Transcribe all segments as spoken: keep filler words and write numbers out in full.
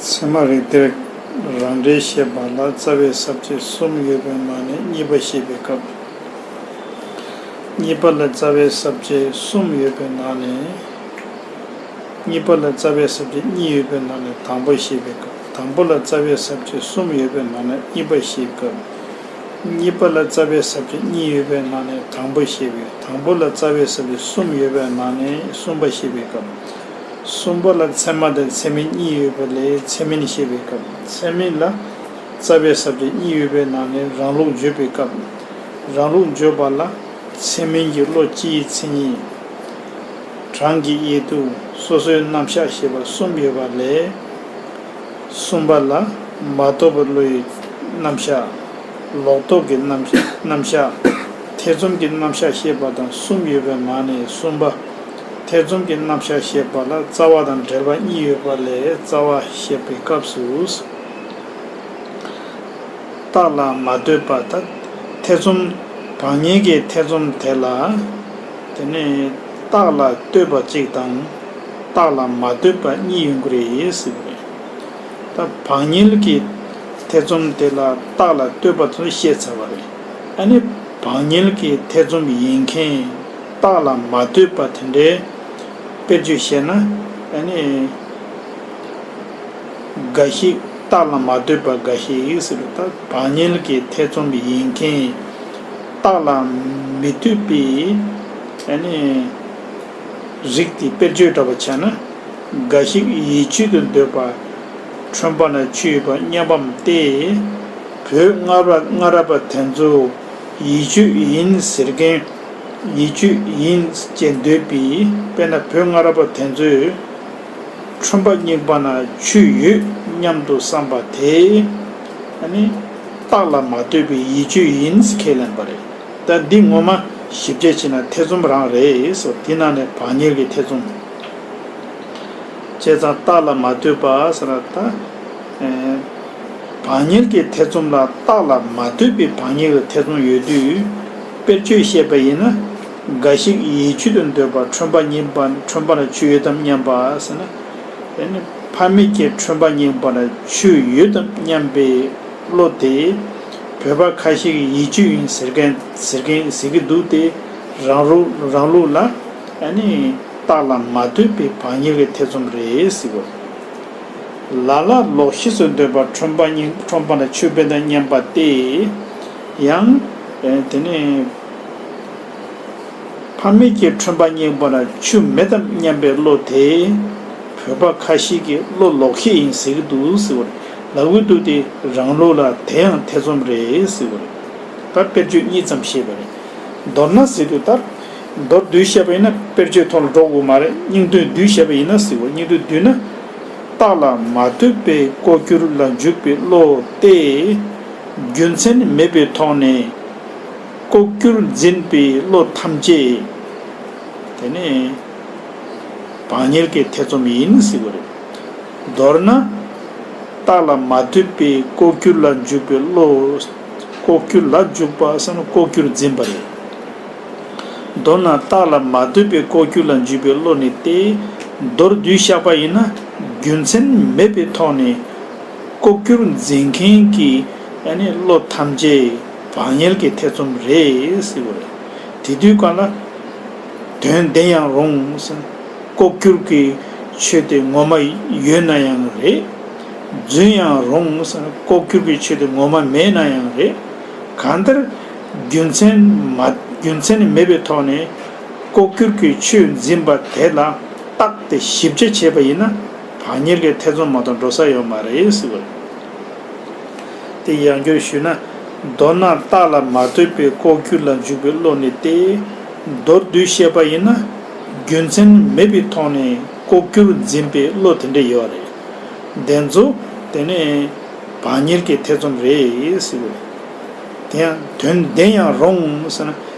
ཚད་མ་རིགས་གཏེར། རང་འགྲེལ་བཤད་པ་ལ་རྩ་བའི་ས་བཅད་གསུམ་ཡོད་པའི་ནང་ནས་གཉིས་པ་བཤད་པའི་སྐབས། གཉིས་པ་ལ་རྩ་བའི་ས་བཅད་གསུམ་ཡོད་པའི་ནང་ནས། གཉིས་པ་ལ་རྩ་བའི་ས་བཅད་གཉིས་ཡོད་པའི་ནང་ནས་དང་པོ་བཤད་པའི་སྐབས། དང་པོ་ལ་རྩ་བའི་ས་བཅད་གསུམ་ཡོད་པའི་ནང་ནས་གཉིས་པ་བཤད་པའི་སྐབས། གཉིས་པ་ལ་རྩ་བའི་ས་བཅད་གཉིས་ཡོད་པའི་ནང་ནས་དང་པོ་བཤད་པའི། དང་པོ་ལ་རྩ་བའི་ས་བཅད་གསུམ་ཡོད་པའི་ནང་ནས་གསུམ་པ་བཤད་པའི་སྐབས། གསུམ་པ་ལ་ཚད་མ་དང་ཚད་མིན་གཉིས་ཡོད་པ་ལས་ཚད་མིན་བཤད་པའི་སྐབས། ཚད་མིན་ལ་རྩ་བའི་ས་བཅད་གཉིས་ཡོད་པའི་ནང་ནས་རང་ལུགས་བརྗོད་པའི་སྐབས། རང་ལུགས་བརྗོད་པ་ལ་ཚད་མིན་གྱི་བློ་སྤྱིའི་མཚན་ཉིད། གྲངས་ཀྱི་དབྱེ་དུས་སོ་སོའི་རྣམ་གཞག་ཞེས་པ་གསུམ་ཡོད་པ་ལས། གསུམ་པ་ལ་མ་རྟོགས་པའི་བློའི་རྣམ་གཞག། ལོག་རྟོག་གི་རྣམ་རྣམ་གཞག། ཐེ་ཚོམ་གྱི་རྣམ་གཞག་བཤད་པ་དང་གསུམ་ཡོད་པའི་ནང་ནས་གསུམ་པ། ཐེ་ཚོམ་གྱི་རྣམ་གཞག་བཤད་པ་ལ་རྩ་བ་དང་འགྲེལ་པ་གཉིས་ཡོད་པ་ལས་རྩ་བ་བཤད་པའི་སྐབས་སུ། རྟགས་ལ་མ་ལྟོས་པ་དང་། ཐེ་ཚོམ། བག་ཉལ་གྱི་ཐེ་ཚོམ་དེ་ལ། དེ་ནས་རྟགས་ལ་ལྟོས་པ་གཅིག་དང་། རྟགས་ལ་མ་ལྟོས་པ་གཉིས་ཡོང་གི་རེད་ཟེར་གྱི་རེད། ད་བག་ཉལ་གྱི་ཐེ་ཚོམ་དེ་ལ་རྟགས་ལ་ལྟོས་པ་དེ་ཚོ་བཤད་ཚར་བ་རེད། ཨ་ནི་བག་ཉལ་གྱི་ཐེ་ཚོམ་ཡིན་མཁན་རྟགས་ལ་མ་ལྟོས་པ་དེ་འདྲའི་དཔེར་བརྗོད་བཤད་ན། ཨ་ནི་འགའ་ཞིག་རྟགས་ལ་མ་ལྟོས་པ་འགའ་ཞིག་ཟེར་བ་ད་བག་ཉལ་གྱི་ཐེ་ཚོམ་ཡིན་མཁན་རྟགས་ལ་མི་ལྟོས་པའི་ཨ་ནི། རིགས་དེ་དཔེར་བརྗོད་འདྲ་བ་བྱས་ན། འགའ་ཞིག་ཡིད་དཔྱོད་དུ་འདོད་པ། ཁྲོན་པ་ན་ཆུ་ཡོད་པ་མཉམ་པ་སྟེ། བོད་སྔ་རབས་སྔ་རབས་པ་དེ་ཚོ་ཡིད་དཔྱོད་ཡིན་ཟེར་མཁན། ཡིད་དཔྱོད་ཡིན་ཅེས་འདོད་པའི་དཔེར་ན་བོད་སྔ་རབས་པ་དེ་ཚོས་ཁྲོན་པ་རྙིང་པ་ན་ཆུ་ཡོད་སྙམ་དུ་བསམ་པ་དེ། ཨ་ནི་རྟགས་ལ་མ་ལྟོས་པའི་ཡིད་དཔྱོད་ཡིན་ཟེར་ཁས་ལེན་པ་རེད། ད་འདི་ངོ་མ་ཞིབ་དཔྱད་བྱས་ན་ཐེ་ཚོམ་རང་རེད་ཟེར། དེ་ནང་ནས་བག་ཉལ་གྱི་ཐེ་ཚོམ། བྱས་ཙང་རྟགས་ལ་མ་ལྟོས་པ་ཟེར་ན་ད། ཨེ། བག་ཉལ་གྱི་ཐེ་ཚོམ་ལ་རྟགས་ལ་མ་ལྟོས་པའི་བག་ཉལ་གྱི་ཐེ་ཚོམ་ཡོད་དུས། དཔེར་བརྗོད་བཤད་པ་ཡིན་ན། འགའ་ཞིག་ཡིད་དཔྱོད་དུ་འདོད་པ་ཁྲོན་པ་རྙིང་པ་ཁྲོན་པ་ན་ཆུ་ཡོད་དམ་སྙམ་པ་ཟེར་ན། ཨེ་ནི་ཕ་མེས་ཀྱི་ཁྲོན་པ་རྙིང་པ་ན་ཆུ་ཡོད་དམ་སྙམ་པའི་བློ་དེ། བོད་པ་ཁ་ཤས་ཀྱིས་ཡིད་དཔྱོད་ཡིན་ཟེར་མཁན་ཟེར་མཁན་ཟེར་གྱི་འདུག་སྟེ། རང་ལུགས་རང་ལུགས་ལ་ཨ་ནི་རྟགས་ལ་མ་ལྟོས་པའི་བག་ཉལ་གྱི་ཐེ་ཚོམ་རེད་ཟེར་བ། ལ་ལ་ལོག་ཤེས་སུ་འདོད་པ་ཁྲོན་པ་རྙིང་ཁྲོན་པ་ན་ཆུ་ཡོད་དམ་སྙམ་པ་སྟེ། ཡང་དེ་ནས། ཕ་མེས་ཀྱི་ཁྲོན་པ་རྙིང་པ་ན་ཆུ་མེད་དམ་སྙམ་པའི་བློ་དེ། བོད་པ་ཁ་ཤས་ཀྱིས་བློ་ལོག་ཤེས་ཡིན་ཟེར་གྱི་འདུག་ཟེར་བ་རེད། ལབ་ཀྱི་འདུག་སྟེ་རང་ལུགས་ལ་དེ་ཡང་ཐེ་ཚོམ་རེད་ཟེར་བ་རེད། ད་དཔེར་བརྗོད་གཉིས་ཙམ་བཤད་པ་རེད། མདོར་ན་ཟེར་དུས་ལྟར། མདོར་བསྡུས་བཤད་པ་ཡིན་ན་དཔེར་བརྗོད་ཐོག་ལ་འགྲོ་དགོས་མ་རེད། སྙིང་དོན་བསྡུས་བཤད་པ་ཡིན་ན་ཟེར་བ། སྙིང་དོན་བསྡུས་ན། རྟགས་ལ་མ་ལྟོས་པའི་ལྐོག་གྱུར་ལ་འཇུག་པའི་བློ་སྟེ། རྒྱུ་མཚན་མེད་པའི་ཐོག་ནས། ལྐོག་གྱུར་འཛིན་པའི་བློ་ཐམས་ཅད། དེ་ནི་བག་ཉལ་གྱི་ཐེ་ཚོམ་ཡིན་ཟེར་བ་རེད། མདོར་ན། རྟགས་ལ་མ་ལྟོས་པའི་ལྐོག་གྱུར་ལ་འཇུག་པའི་བློ། ལྐོག་གྱུར་ལ་འཇུག་པ་ཟེར་ན་ལྐོག་གྱུར་འཛིན་པ་རེད། མདོར་ན་རྟགས་ལ་མ་ལྟོས་པའི་ལྐོག་གྱུར་ལ་འཇུག་པའི་བློ་ནི་སྟེ། མདོར་བསྡུས་བཤད་པ་ཡིན་ན་རྒྱུ་མཚན་མེད་པའི་ཐོག་ནས་ལྐོག་གྱུར་འཛིན་མཁན་གྱི་ཨ་ནི་བློ་ཐམས་ཅད་བག་ཉལ་གྱི་ཐེ་ཚོམ་རེད་ཟེར་བ་རེད། དེ་དུས་གང་ལ། དོན་བདེན་ཡང་རུང་ཟེར། ལྐོག་གྱུར་གྱི་ཆོས་དེ་ངོ་མ་ཡོད་ན་ཡང་རེད། རྫུན་ཡང་རུང་ཟེར། ལྐོག་གྱུར་གྱི་ཆོས་དེ་ངོ་མ་མེད་ན་ཡང་རེད། གང་ལྟར་རྒྱུ་མཚན་མ་རྒྱུ་མཚན་མེད་པའི་ཐོག་ནས་ལྐོག་གྱུར་གྱི་ཆོས་འཛིན་པ་དེ་ལ་བརྟགས་ཏེ་ཞིབ་དཔྱད་བྱས་པ་ཡིན་ན་བག་ཉལ་གྱི་ཐེ་ཚོམ་མ་གཏོགས་འགྲོ་ས་ཡོད་མ་རེད་ཟེར་བ་རེད། དེ་ཡང་བསྐྱར་ཞུས་ན། མདོར་ན་རྟགས་ལ་མ་ལྟོས་པའི་ལྐོག་གྱུར་ལ་འཇུག་པའི་བློ་ནི་སྟེ། མདོར་བསྡུས་བཤད་པ་ཡིན་ན། རྒྱུ་མཚན་མེད་པའི་ཐོག་ནས་ལྐོག་གྱུར་འཛིན་པའི་བློ་དེ་འདྲ་ཡོད་རེད། དེ་ཚོ་དེ་ནས་བག་ཉལ་གྱི་ཐེ་ཚོམ་རེད་ཟེར་བ་རེད། དེ་ཡང་དོན་བདེན་ཡང་རུང་ཟེར་ན།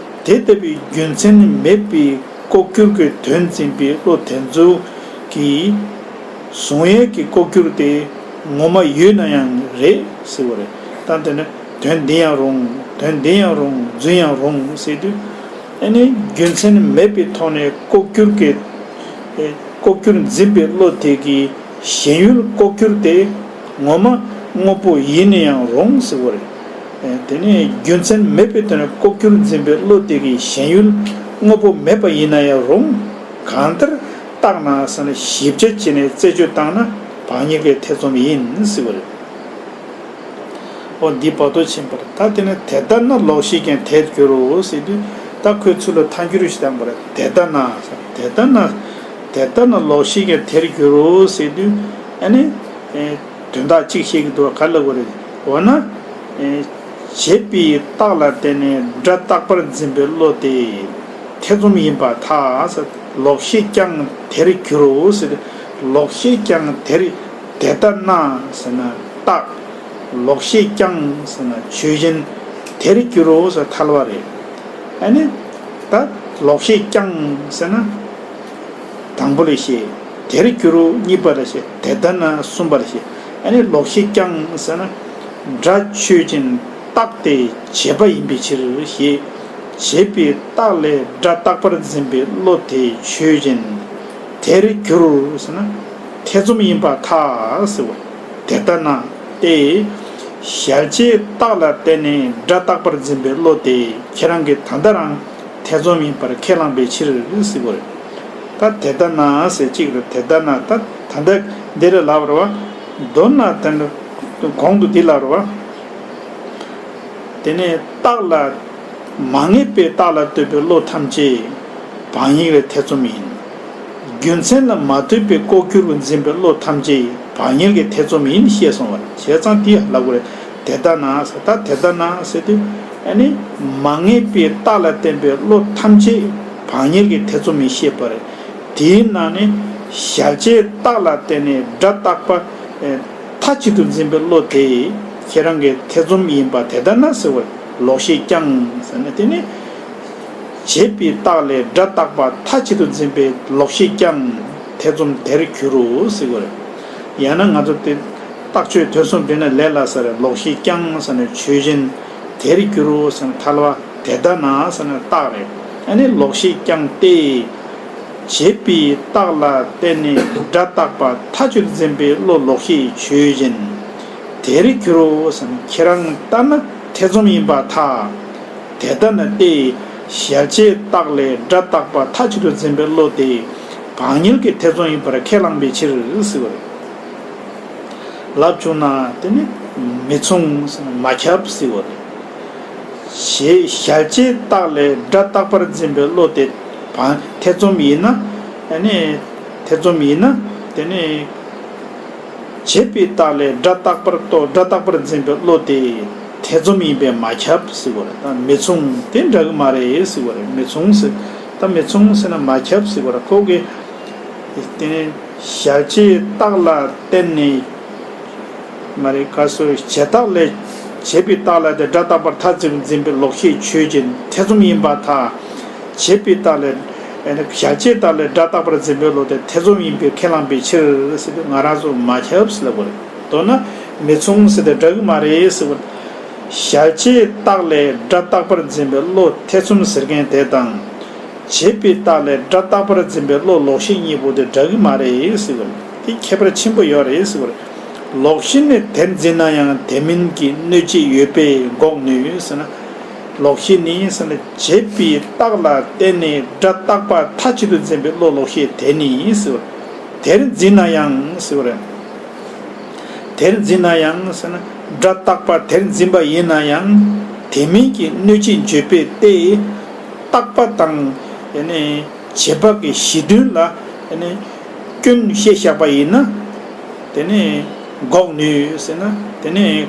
དེ་ལྟ་བུའི་རྒྱུ་མཚན་མེད་པའི་ལྐོག་གྱུར་གྱི་དོན་འཛིན་པའི་བློ་དེ་ཚོ་གིས། གཟུང་ཡས་ཀྱི་ལྐོག་གྱུར་དེ་ངོ་མ་ཡོད་ན་ཡང་རེད་ཟེར་བ་རེད། ད་དེ་ནི་དོན་འདི་ཡང་རུང་། དོན་འདི་ཡང་རུང་། རྫུན་ཡང་རུང་ཟེར་དུས། ཨ་ནི་རྒྱུ་མཚན་མེད་པའི་ཐོག་ནས་ལྐོག་གྱུར་གྱི། ཨེ། ལྐོག་གྱུར་འཛིན་པའི་བློ་དེ་གིས་ ཞེན་ཡུལ་ལྐོག་གྱུར་ཏེ། ངོ་མ་དངོས་པོ་ཡིན་ན་ཡང་རུང་ཟེར་བ་རེད། དེ་ནས་རྒྱུ་མཚན་མེད་པའི་དོན་ལ་ལྐོག་གྱུར་འཛིན་པའི་བློ་དེ་གིས་ཞེན་ཡུལ་དངོས་པོ་མེད་པ་ཡིན་ན་ཡང་རུང་། གང་ལྟར་བརྟགས་ན་ཟེར་ན་ཞིབ་ཆ་བྱས་ནས་རྩད་གཅོད་བཏང་ན་བག་ཉལ་གྱི་ཐེ་ཚོམ་ཡིན་ཟེར་བ་རེད། འོ་འདི་བར་དོ་ཕྱིན་པར་ད་དེ་ནི་དེ་ལྟ་ན་ལོག་ཤེས་ཀྱང་དེར་འགྱུར་རོ་ཟེར་དུས། ད་ཁོའི་ཚུལ་ལ་ཐལ་འགྱུར་ཞིག་བཏང་བར་དེ་ལྟ་ན། དེ་ལྟ་ན། དེ་ལྟ་ན་ལོག་ཤེས་ཀྱང་དེར་འགྱུར་རོ་ཟེར་དུས། ཨ་ནི། ཨེ། དོན་དག་གཅིག་བཤད་ཀྱི་འདུག་ག་ལབ་དགོས་རེད། འོ་ན། ཨེ། བྱས་པའི་རྟགས་ལ་བརྟེན་ནས་སྒྲ་རྟག་པར་འཛིན་པའི་བློ་དེ། ཐེ་ཚོམ་ཡིན་པར་ཐལ། ལོག་ཤེས་ཀྱང་དེར་འགྱུར་རོ་ཟེར། ལོག་ཤེས་ཀྱང་དེར། དེ་ལྟ་ན་ཟེར་ན་རྟགས། ལོག་ཤེས་ཀྱང་ཟེར་ན་ཆོས་ཅན། དེར་འགྱུར་རོ་ཟེར་ཐལ་བ་རེད། ཨ་ནི། ད་ལོག་ཤེས་ཀྱང་ཟེར་ན། དང་པོ་ལ་བཤད། དེར་འགྱུར་རོ་གཉིས་པ་ལ་བཤད། དེ་ལྟ་ན་གསུམ་པ་ལ་བཤད། ཨ་ནི་ལོག་ཤེས་ཀྱང་ཟེར་ན། སྒྲ་ཆོས་ཅན། རྟགས་དེ་བྱས་པ་ཡིན་པའི་ཕྱིར་ཞེས། བྱས་པའི་རྟགས་ལས་སྒྲ་རྟག་པར་འཛིན་པའི་བློ་དེ་ཆོས་ཅན། དེར་འགྱུར་ཟེར་ན། ཐེ་ཚོམ་ཡིན་པར་ཐལ་ཟེར་བ། དེ་ལྟ་ན་སྟེ། གཞལ་བྱའི་རྟགས་ལ་བརྟེན་ནས་སྒྲ་རྟག་པར་འཛིན་པའི་བློ་དེ་ཁྱེད་རང་གིས་ད་ལྟ་རང་ཐེ་ཚོམ་ཡིན་པར་ཁས་བླངས་པའི་ཕྱིར་ཟེར་བ་རེད། ད་དེ་ལྟ་ན་ཟེར་གཅིག་རེད། དེ་ལྟ་ན་ད་ད་ལྟ་འདི་རེད་ལབ་རེད་བ། མདོར་ན་དེ་འདྲ་གོང་དུ་འདི་ལབ་རེད་བ། དེ་ནས་རྟགས་ལ། མ་ངེས་པའི་རྟགས་ལ་ལྟོས་པའི་བློ་ཐམས་ཅད་བག་ཉལ་གྱི་ཐེ་ཚོམ་ཡིན། རྒྱུ་མཚན་ལ་མ་ལྟོས་པའི་ལྐོག་གྱུར་དུ་འཛིན་པའི་བློ་ཐམས་ཅད་བག་ཉལ་གྱི་ཐེ་ཚོམ་ཡིན་ཞེས་གསུངས་པ་རེད། བྱས་ཙང་དེ་ལབ་དགོས་རེད། དེ་ལྟ་ན་ཟེར། ད་དེ་ལྟ་ན་ཟེར་དུས། ཨ་ནི། མ་ངེས་པའི་རྟགས་ལ་བརྟེན་པའི་བློ་ཐམས་ཅད་བག་ཉལ་གྱི་ཐེ་ཚོམ་ཡིན་ཞེས་པ་རེད། དེའི་ནང་ནས་གཞལ་བྱའི་རྟགས་ལ་བརྟེན་ནས་སྒྲ་རྟག་པ། མཐའ་གཅིག་ཏུ་འཛིན་པའི་བློ་དེ་ཁྱེད་རང་གི་ཐེ་ཚོམ་ཡིན་པ་དེ་ལྟ་ན་ཟེར་བ། ལོག་ཤེས་ཀྱང་ཟེར་ན་དེ་ནི། བྱས་པའི་རྟགས་ལས་སྒྲ་རྟག་པ་མཐའ་གཅིག་ཏུ་འཛིན་པའི་ལོག་ཤེས་ཀྱང་ཐེ་ཚོམ་དེར་འགྱུར་རོ་ཟེར་བ་རེད། ཡང་ན་ང་ཚོ་དེ་རྟགས་ཆོས་དོན་གསུམ་འདྲེས་ན་ལས་སླ་ས་རེད། ལོག་ཤེས་ཀྱང་ཟེར་ན་ཆོས་ཅན། དེར་འགྱུར་རོ་ཟེར་ན་ཐལ་བ། དེ་ལྟ་ན་ཟེར་ན་རྟགས་རེད། ཨ་ནི་ལོག་ཤེས་ཀྱང་སྟེ། བྱས་པའི་རྟགས་ལ་བརྟེན་ནས་སྒྲ་རྟག་པ་མཐའ་གཅིག་ཏུ་འཛིན་པའི་བློ་ལོག་ཤེས་ཆོས་ཅན། དེར་འགྱུར་རོ་ཟེར་ན་ཁྱེད་རང་ལྟར་ན་ཐེ་ཚོམ་ཡིན་པར་ཐལ། དེ་ལྟ་ན་སྟེ། གཞལ་བྱའི་རྟགས་ལས་སྒྲ་རྟག་པ་མཐའ་གཅིག་ཏུ་འཛིན་པའི་བློ་དེ་བག་ཉལ་གྱི་ཐེ་ཚོམ་ཡིན་པར་ཁས་བླངས་པའི་ཕྱིར་ཟེར་བ་རེད། ལབ་བྱུང་ན་དེ་ནི་མི་མཚུངས་ཟེར་ན་མ་ཁྱབ་ཟེར་བ་རེད། ཞེས་གཞལ་བྱའི་རྟགས་ལས་སྒྲ་རྟག་པར་འཛིན་པའི་བློ་དེ་བག་ཐེ་ཚོམ་ཡིན་ན། ཨ་ནི་ཐེ་ཚོམ་ཡིན་ན་དེ་ནི། བྱས་པའི་རྟགས་ལས་སྒྲ་རྟག་པར་རྟོགས། སྒྲ་རྟག་པར་འཛིན་པའི་བློ་དེ་ཐེ་ཚོམ་ཡིན་པས་མ་ཁྱབ་ཟེར་བ་རེད། ད་མི་མཚུངས་དེ་འདྲ་གི་མ་རེད་ཟེར་བ་རེད། མི་མཚུངས་ཟེར། ད་མི་མཚུངས་ཟེར་ན་མ་ཁྱབ་ཟེར་བ་རེད། ཁོ་གི་དེ་ནི་གཞལ་བྱའི་རྟགས་ལ་བརྟེན་ནས་མ་རེད། ག་སོ་བྱས་རྟགས་ལས། བྱས་པའི་རྟགས་ལ་དེ་སྒྲ་རྟག་པར་མཐའ་གཅིག་ཏུ་འཛིན་པའི་ལོག་ཤེས་ཆོས་ཅན། ཐེ་ཚོམ་ཡིན་པར་ཐལ། བྱས་པའི་རྟགས་ལས། གཞལ་བྱའི་རྟགས་ལས་སྒྲ་རྟག་པར་འཛིན་པའི་བློ་དེ་ཐེ་ཚོམ་ཡིན་པས་ཁས་བླངས་པའི་ཕྱིར་ཟེར་དུས་ང་རང་ཚོ་མ་ཁྱབ་ཟེར་ལབ་དགོས་རེད། མདོར་ན་མི་མཚུངས་ཟེར་དེ་འདྲ་གི་མ་རེད་ཟེར་བ། གཞལ་བྱའི་རྟགས་ལས་སྒྲ་རྟག་པར་འཛིན་པའི་བློ་ཐེ་ཚོམ་ཟེར་མཁན་དེ་དང་། བྱས་པའི་རྟགས་ལས་སྒྲ་རྟག་པར་འཛིན་པའི་བློ་ལོག་ཤེས་གཉིས་པོ་དེ་འདྲ་གི་མ་རེད་ཟེར་བ། དེ་ཁྱད་པར་ཆེན་པོ་ཡོད་རེད་ཟེར་བ། ལོག་ཤེས་ནི་དེར་འཛིན་ན་ཡང་དེ་མིན་གྱི་གནོད་བྱེད་ཡོད་པས་འགོག་ནུས་ཟེར་ན། ལོག་ཤེས་ནི་ཟེར་ན་བྱས་པའི་རྟགས་ལ་བརྟེན་ནས་སྒྲ་རྟག་པ་མཐའ་གཅིག་ཏུ་འཛིན་པའི་བློ་ལོག་ཤེས་དེ་ནི་ཟེར་བ། དེར་འཛིན་ན་ཡང་ཟེར་བ་རེད། དེར་འཛིན་ན་ཡང་ཟེར་ན་སྒྲ་རྟག་པ་དེར་འཛིན་པ་ཡིན་ན་ཡང་དེ་མིན་གྱི་གནོད་བྱེད་བརྗོད་པས་ཏེ། རྟག་པ་དང་ཡེ་ནས་བྱས་པ་གི་གཞི་མཐུན་ལ་ཡེ་ནས་སྐྱོན་བཤད་བཞག་པ་ཡིན་ན། དེ་ནས་འགོག་ནུས་ཟེར་ན་དེ་ནས་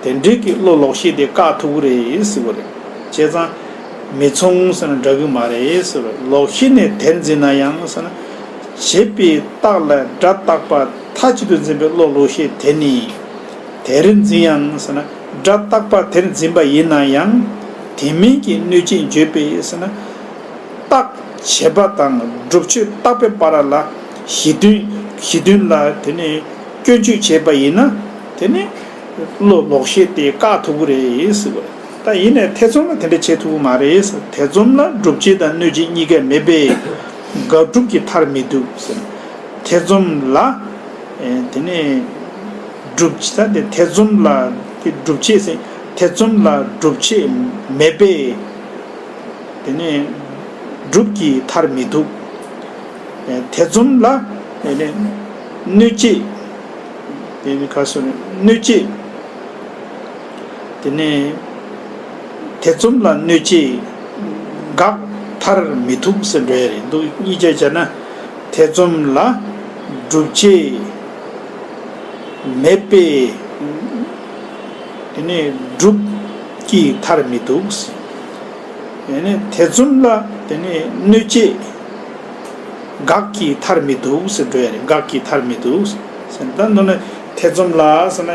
དེ་འདྲའི་གི་བློ་ལོག་ཤེས་དེ་བཀག་ཐུབ་ཀྱི་རེད་ཟེར་བ་རེད། བྱས་ཙང་མི་མཚུངས་ཟེར་ན་འདྲ་གི་མ་རེད་ཟེར་བ་རེད། ལོག་ཤེས་ནི་དེར་འཛིན་ན་ཡང་ཟེར་ན། བྱས་པའི་རྟགས་ལ་སྒྲ་རྟག་པ་མཐའ་གཅིག་ཏུ་འཛིན་པའི་བློ་ལོག་ཤེས་དེ་ནི། དེར་འཛིན་ཡང་ཟེར་ན་སྒྲ་རྟག་པ་དེར་འཛིན་པ་ཡིན་ན་ཡང་དེ་མིན་གྱི་གནོད་བྱེད་བརྗོད་པས་ཟེར་ན། རྟགས་བྱས་པ་དང་སྒྲུབ་བྱེད་བཏགས་པའི་བར་ལ་གཞི་མཐུན། གཞི་མཐུན་ལ་དེ་ནི་སྐྱོན་བརྗོད་བྱས་པ་ཡིན་ན་དེ་ནི་བློ་ལོག་ཤེས་དེ་བཀག་ཐུབ་ཀྱི་རེད་ཟེར་བ་རེད། ད་ཡིན་ནའི་ཐེ་ཚོམ་ལ་དེ་འདྲ་བྱེད་ཐུབ་ཀྱི་མ་རེད་ཟེར། ཐེ་ཚོམ་ལ་སྒྲུབ་བྱེད་དང་གནོད་བྱེད་གཉིས་ཀ་མེད་པས་དགག་སྒྲུབ་ཀྱི་མཐར་མི་འདུ་ཟེར། ཐེ་ཚོམ་ལ། དེ་ནས་སྒྲུབ་བྱེད་ད་དེ་ཐེ་ཚོམ་ལ་དེ་སྒྲུབ་བྱེད་ཟེར། ཐེ་ཚོམ་ལ་སྒྲུབ་བྱེད་མེད་པས། དེ་ནས་སྒྲུབ་ཀྱི་མཐར་མི་ཐུག། ཐེ་ཚོམ་ལ་དེ་ནས་གནོད་བྱེད། དེ་ནི་ཁ་སོ་ནས་གནོད་བྱེད། དེ་ནས་ཐེ་ཚོམ་ལ་གནོད་བྱེད་དགག་མཐར་མི་ཐུག་ཟེར་འགྲོ་ཡ་རེད་འདུག་གཉིས་ཆ་བྱས་ན་ཐེ་ཚོམ་ལ་སྒྲུབ་བྱེད་མེད་པས། དེ་ནས་སྒྲུབ་ཀྱི་མཐར་མི་ཐུག་ཟེར། དེ་ནས་ཐེ་ཚོམ་ལ་དེ་ནས་གནོད་བྱེད་དགག་གི་མཐར་མི་ཐུག་ཟེར་འགྲོ་ཡ་རེད། དགག་གི་མཐར་མི་ཐུག་ཟེར། ད་མདོར་ན་ཐེ་ཚོམ་ལ་ཟེར་ན་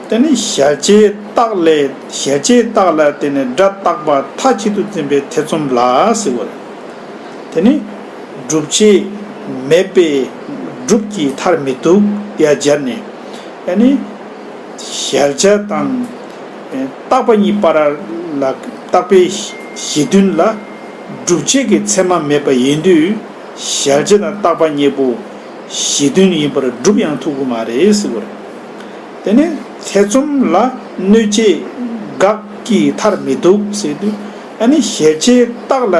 དེ་ནི་གཞལ་བྱའི་རྟགས་ལས་གཞལ་བྱའི་རྟགས་ལ་དེ་ནི་སྒྲ་རྟག་པ་མཐའ་གཅིག་ཏུ་འཛིན་པའི་ཐེ་ཚོམ་ལ་ཟེར་བ་རེད། དེ་ནི་སྒྲུབ་བྱེད་མེད་པས་སྒྲུབ་ཀྱི་མཐར་མི་ཐུག་ཡ་སྦྱར་ནས་ཨ་ནི་གཞལ་བྱ་དང་རྟག་པ་གཉིས་བར་ལ་རྟག་པའི་གཞི་མཐུན་ལ་སྒྲུབ་བྱེད་ཀྱི་མཚན་མ་མེད་པ་ཡིན་དུས་གཞལ་བྱ་དང་རྟག་པ་གཉིས་པོ་གཞི་མཐུན་ཡིན་པར་སྒྲུབ་ཡང་ཐུབ་ཀྱི་མ་རེད་ཟེར་བ་རེད། དེ་ནས་ཐེ་ཚོམ་ལ་གནོད་བྱེད་དགག་གི་མཐར་མི་ཐུག་ཟེར་དུས་ཨ་ནི་གཞལ་བྱའི་རྟགས་ལ་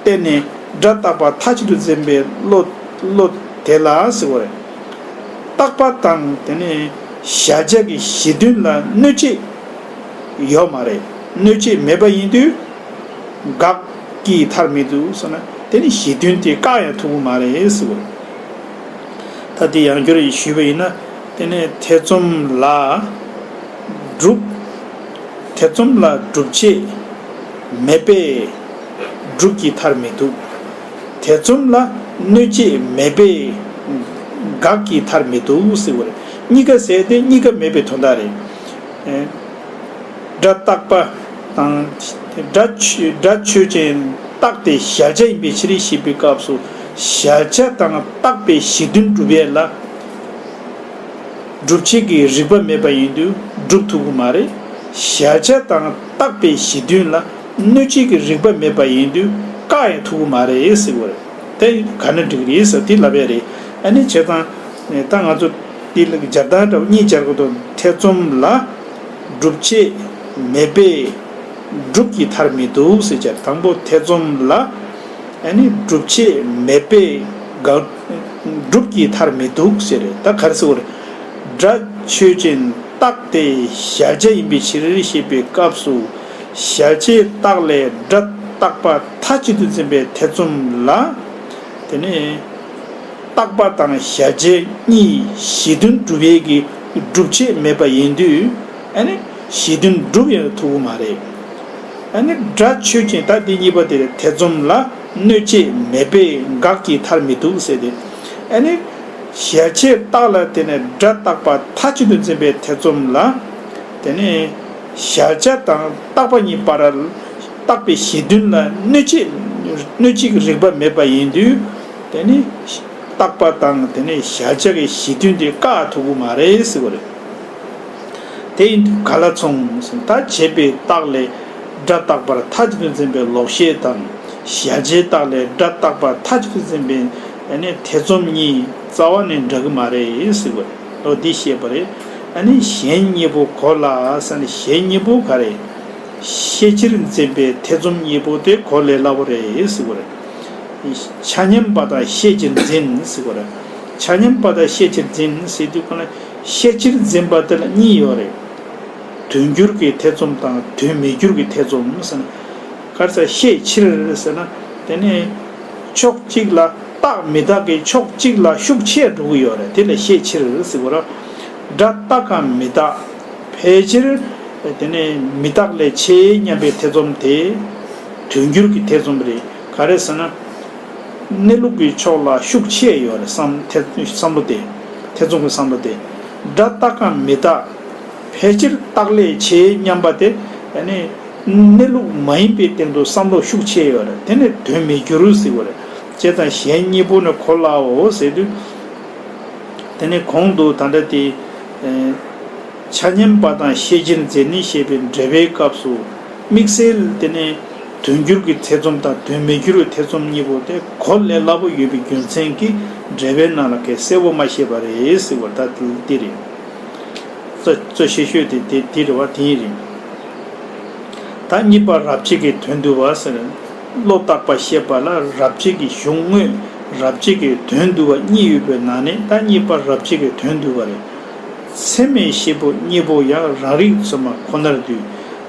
བརྟེན་ནས་སྒྲ་རྟག་པ་མཐའ་གཅིག་ཏུ་འཛིན་པའི་བློ་བློ་དེ་ལ་ཟེར་བ་རེད། རྟག་པ་དང་དེ་ནས་གཞལ་བྱ་གི་གཞི་མཐུན་ལ་གནོད་བྱེད་ཡོད་མ་རེད། གནོད་བྱེད་མེད་པ་ཡིན་དུས་དགག་གི་མཐར་མི་ཐུག་ཟེར་ན་དེ་ནི་གཞི་མཐུན་དེ་བཀག་ཡང་ཐུབ་ཀྱི་མ་རེད་ཟེར་བ་རེད། ད་དེ་ཡང་བསྐྱར་ཞུས་པ་ཡིན་ན་དེ་ནས་ཐེ་ཚོམ་ལ་སྒྲུབ། ཐེ་ཚོམ་ལ་སྒྲུབ་བྱེད་མེད་པས་སྒྲུབ་ཀྱི་མཐར་མི་ཐུག། ཐེ་ཚོམ་ལ་གནོད་བྱེད་མེད་པས་དགག་གི་མཐར་མི་ཐུག་ཟེར་བ་རེད། གཉིས་ཀ་ཟེར་ཏེ་གཉིས་ཀ་མེད་པའི་དོན་དག་རེད། སྒྲ་རྟག་པ་དང་། སྒྲ་ཆོས་སྒྲ་ཆོས་ཅན་རྟག་སྟེ་གཞལ་བྱ་ཡིན་པའི་ཕྱིར་ཞེས་པའི་སྐབས་སུ་གཞལ་བྱ་དང་རྟག་པའི་གཞི་མཐུན་སྒྲུབ་ཡས་ལ། སྒྲུབ་བྱེད་ཀྱི་རིགས་པ་མེད་པ་ཡིན་དུས་སྒྲུབ་ཐུབ་ཀྱི་མ་རེད། གཞལ་བྱ་དང་རྟག་པའི་གཞི་མཐུན་ལ་གནོད་བྱེད་ཀྱི་རིགས་པ་མེད་པ་ཡིན་དུས་བཀག་ཡང་ཐུབ་ཀྱི་མ་རེད་ཟེར་བ་རེད། དེ་ག་ན་འགྲིག་རེད་ཟེར་དེ་ལབ་ཡ་རེད། ཨ་ནི་བྱས་ཙང་ད་ང་ཚོ་དེ་ལ་སྦྱར་སྟངས་འདྲ་བོ་གཉིས་སྦྱར་དགོས་འདུག་ཐེ་ཚོམ་ལ་སྒྲུབ་བྱེད་མེད་པས་སྒྲུབ་ཀྱི་མཐར་མི་ཐུག་ཟེར་བྱས། དང་པོ་ཐེ་ཚོམ་ལ་ཨ་ནི་སྒྲུབ་བྱེད་མེད་པས་དགག་སྒྲུབ་ཀྱི་མཐར་མི་ཐུག་ཟེར་རེད། ད་ག་རེ་ཟེར་བ་རེད། སྒྲ་ཆོས་ཅན་རྟག་སྟེ་གཞལ་བྱ་ཡིན་པའི་ཕྱིར་ཞེས་པའི་སྐབས་སུ་གཞལ་བྱའི་རྟགས་ལས་སྒྲ་རྟག་པ་མཐའ་གཅིག་ཏུ་འཛིན་པའི་ཐེ་ཚོམ་ལ། དེ་ནས་རྟག་པ་དང་གཞལ་བྱའི་གཉིས་གཞི་མཐུན་སྒྲུབ་ཡས་ཀྱི་སྒྲུབ་བྱེད་མེད་པ་ཡིན་དུས་ཨ་ནི་གཞི་མཐུན་སྒྲུབ་ཡང་ཐུབ་ཀྱི་མ་རེད། ཨ་ནི་སྒྲ་ཆོས་ཅན་ད་འདི་གཉིས་པ་དེ་ཐེ་ཚོམ་ལ་གནོད་བྱེད་མེད་པས་དགག་གི་མཐར་མི་ཐུག་ཟེར་ཏེ། ཨ་ནི་གཞལ་བྱའི་རྟགས་ལ་དེ་ནས་སྒྲ་རྟག་པ་མཐའ་གཅིག་ཏུ་འཛིན་པའི་ཐེ་ཚོམ་ལ། དེ་ནས་གཞལ་བྱ་དང་རྟག་པ་གཉིས་བར་རྟག་པའི་གཞི་མཐུན་ལ་གནོད་བྱེད་གནོད་བྱེད་ཀྱི་རིགས་པ་མེད་པ་ཡིན་དུས། དེ་ནི་རྟག་པ་དང་དེ་ནས་གཞལ་བྱ་གི་གཞི་མཐུན་དེ་བཀག་ཐུབ་ཀྱི་མ་རེད་ཟེར་བ་རེད། དེ་ཡིན་དུས་ག་ལ་མཚུངས་ཟེར་ན། ད་བྱས་པའི་རྟགས་ལས་སྒྲ་རྟག་པར་མཐའ་གཅིག་ཏུ་འཛིན་པའི་ལོག་ཤེས་དང་། གཞལ་བྱའི་རྟགས་ལས་སྒྲ་རྟག་པ་མཐའ་གཅིག་ཏུ་འཛིན་པའི་ཨ་ནི་ཐེ་ཚོམ་གཉིས་རྩ་བ་ནས་འདྲ་གི་མ་རེད་ཟེར་བ་རེད། འོ་འདི་བཤད་པ་རེད། ཨ་ནི་གཞན་གཉིས་པོ་གོ་སླ་ཟེར་ན། གཞན་གཉིས་པོ་ག་རེ། ཤེས་ཕྱིར་འཛིན་པའི་ཐེ་ཚོམ་གཉིས་པོ་དེ་གོ་ལས་སླ་པོ་རེད་ཟེར་བ་རེད། ཆ་མཉམ་པ་དང་ཤེས་ཕྱིར་འཛིན་ཟེར་བ་རེད། ཆ་མཉམ་པ་དང་ཤེས་ཕྱིར་འཛིན་ཟེར་དུས་གོང་ལ་ཤེས་ཕྱིར་འཛིན་པ་དེ་ལ་གཉིས་ཡོད་རེད། དོན་འགྱུར་གྱི་ཐེ་ཚོམ་དང་དོན་མི་འགྱུར་གྱི་ཐེ་ཚོམ་ཟེར་ན། ག་རེ་ཟེར། ཤེས་ཕྱིར་ཟེར་ན་དེ་ནི་ཕྱོགས་གཅིག་ལ་རྟག་མི་རྟག་གི་ཕྱོགས་གཅིག་ལ་ཤུགས་ཆེ་འགྲོ་གི་ཡོད་རེད། དེ་ལ་ཤེས་ཕྱིར་ཟེར་བ་རེད། སྒྲ་རྟག་གམ་མི་རྟག་ཕལ་ཆེར་དེ་ནས་མི་རྟག་ལས་ཆེ་སྙམ་པའི་ཐེ་ཚོམ་དེ་དོན་འགྱུར་གྱི་ཐེ་ཚོམ་རེད། ག་རེ་ཟེར་ན། གནས་ལུགས་ཀྱི་ཕྱོགས་ལ་ཤུགས་ཆེ་ཡོད་རེད། བསམ་ཐེ་བསམ་བློ་དེ། ཐེ་ཚོམ་གྱི་བསམ་བློ་དེ། སྒྲ་རྟག་གམ་མི་རྟག་ཕལ་ཆེར་རྟག་ལས་ཆེ་སྙམ་པ་དེ་ཨ་ནི་གནས་ལུགས་མ་ཡིན་པའི་སྟེང་དུ་བསམ་བློ་ཤུགས་ཆེ་ཡོད་རེད། དེ་ནི་དོན་མི་འགྱུར་ཟེར་བ་རེད། བྱས་ཙང་གཞན་གཉིས་པོ་ནི་གོ་སླའོ་ཟེར་དུས། དེ་ནི་གོང་དུ་ད་ལྟ་དེ། ཨེ། ཆ་མཉམ་པ་དང་ཤེས་ཕྱིར་འཛིན་ནི་ཞེས་པའི་འགྲེལ་པའི་སྐབས་སུ་དམིགས་བསལ་དེ་ནི་ དོན་འགྱུར་གྱི་ཐེ་ཚོམ་དང་དོན་མི་འགྱུར་བའི་ཐེ་ཚོམ་གཉིས་པོ་དེ་གོ་ལས་སླ་པོ་ཡོད་པའི་རྒྱུ་མཚན་གྱིས་འགྲེལ་པའི་ནང་ལ་གས་གསལ་པོ་མ་བཤད་པ་རེད་ཟེར་བ་ད་དེ་རེད། གཙོ་གཙོ་ཆེ་ཤོས་དེ་དེ་དེ་རེད་བ། དེ་རེད། ད་གཉིས་པ་རབ་བྱེད་ཀྱི་དོན་བསྡུ་བ་ཟེར། བློ་བརྟག་པ་བཤད་པ་ལ་རབ་བྱེད་ཀྱི་གཞུང་དངོས་རབ་བྱེད་ཀྱི་དོན་བསྡུ་བ་གཉིས་ཡོད་པའི་ནང་ནས་ད་གཉིས་པ་རབ་བྱེད་ཀྱི་དོན་བསྡུ་བ་རེད། ཚད་མས་བཤད་པ་གཉིས་པོ་ཡང་རང་རིག་ཚད་མ་ཁོ་ནར་འདུས།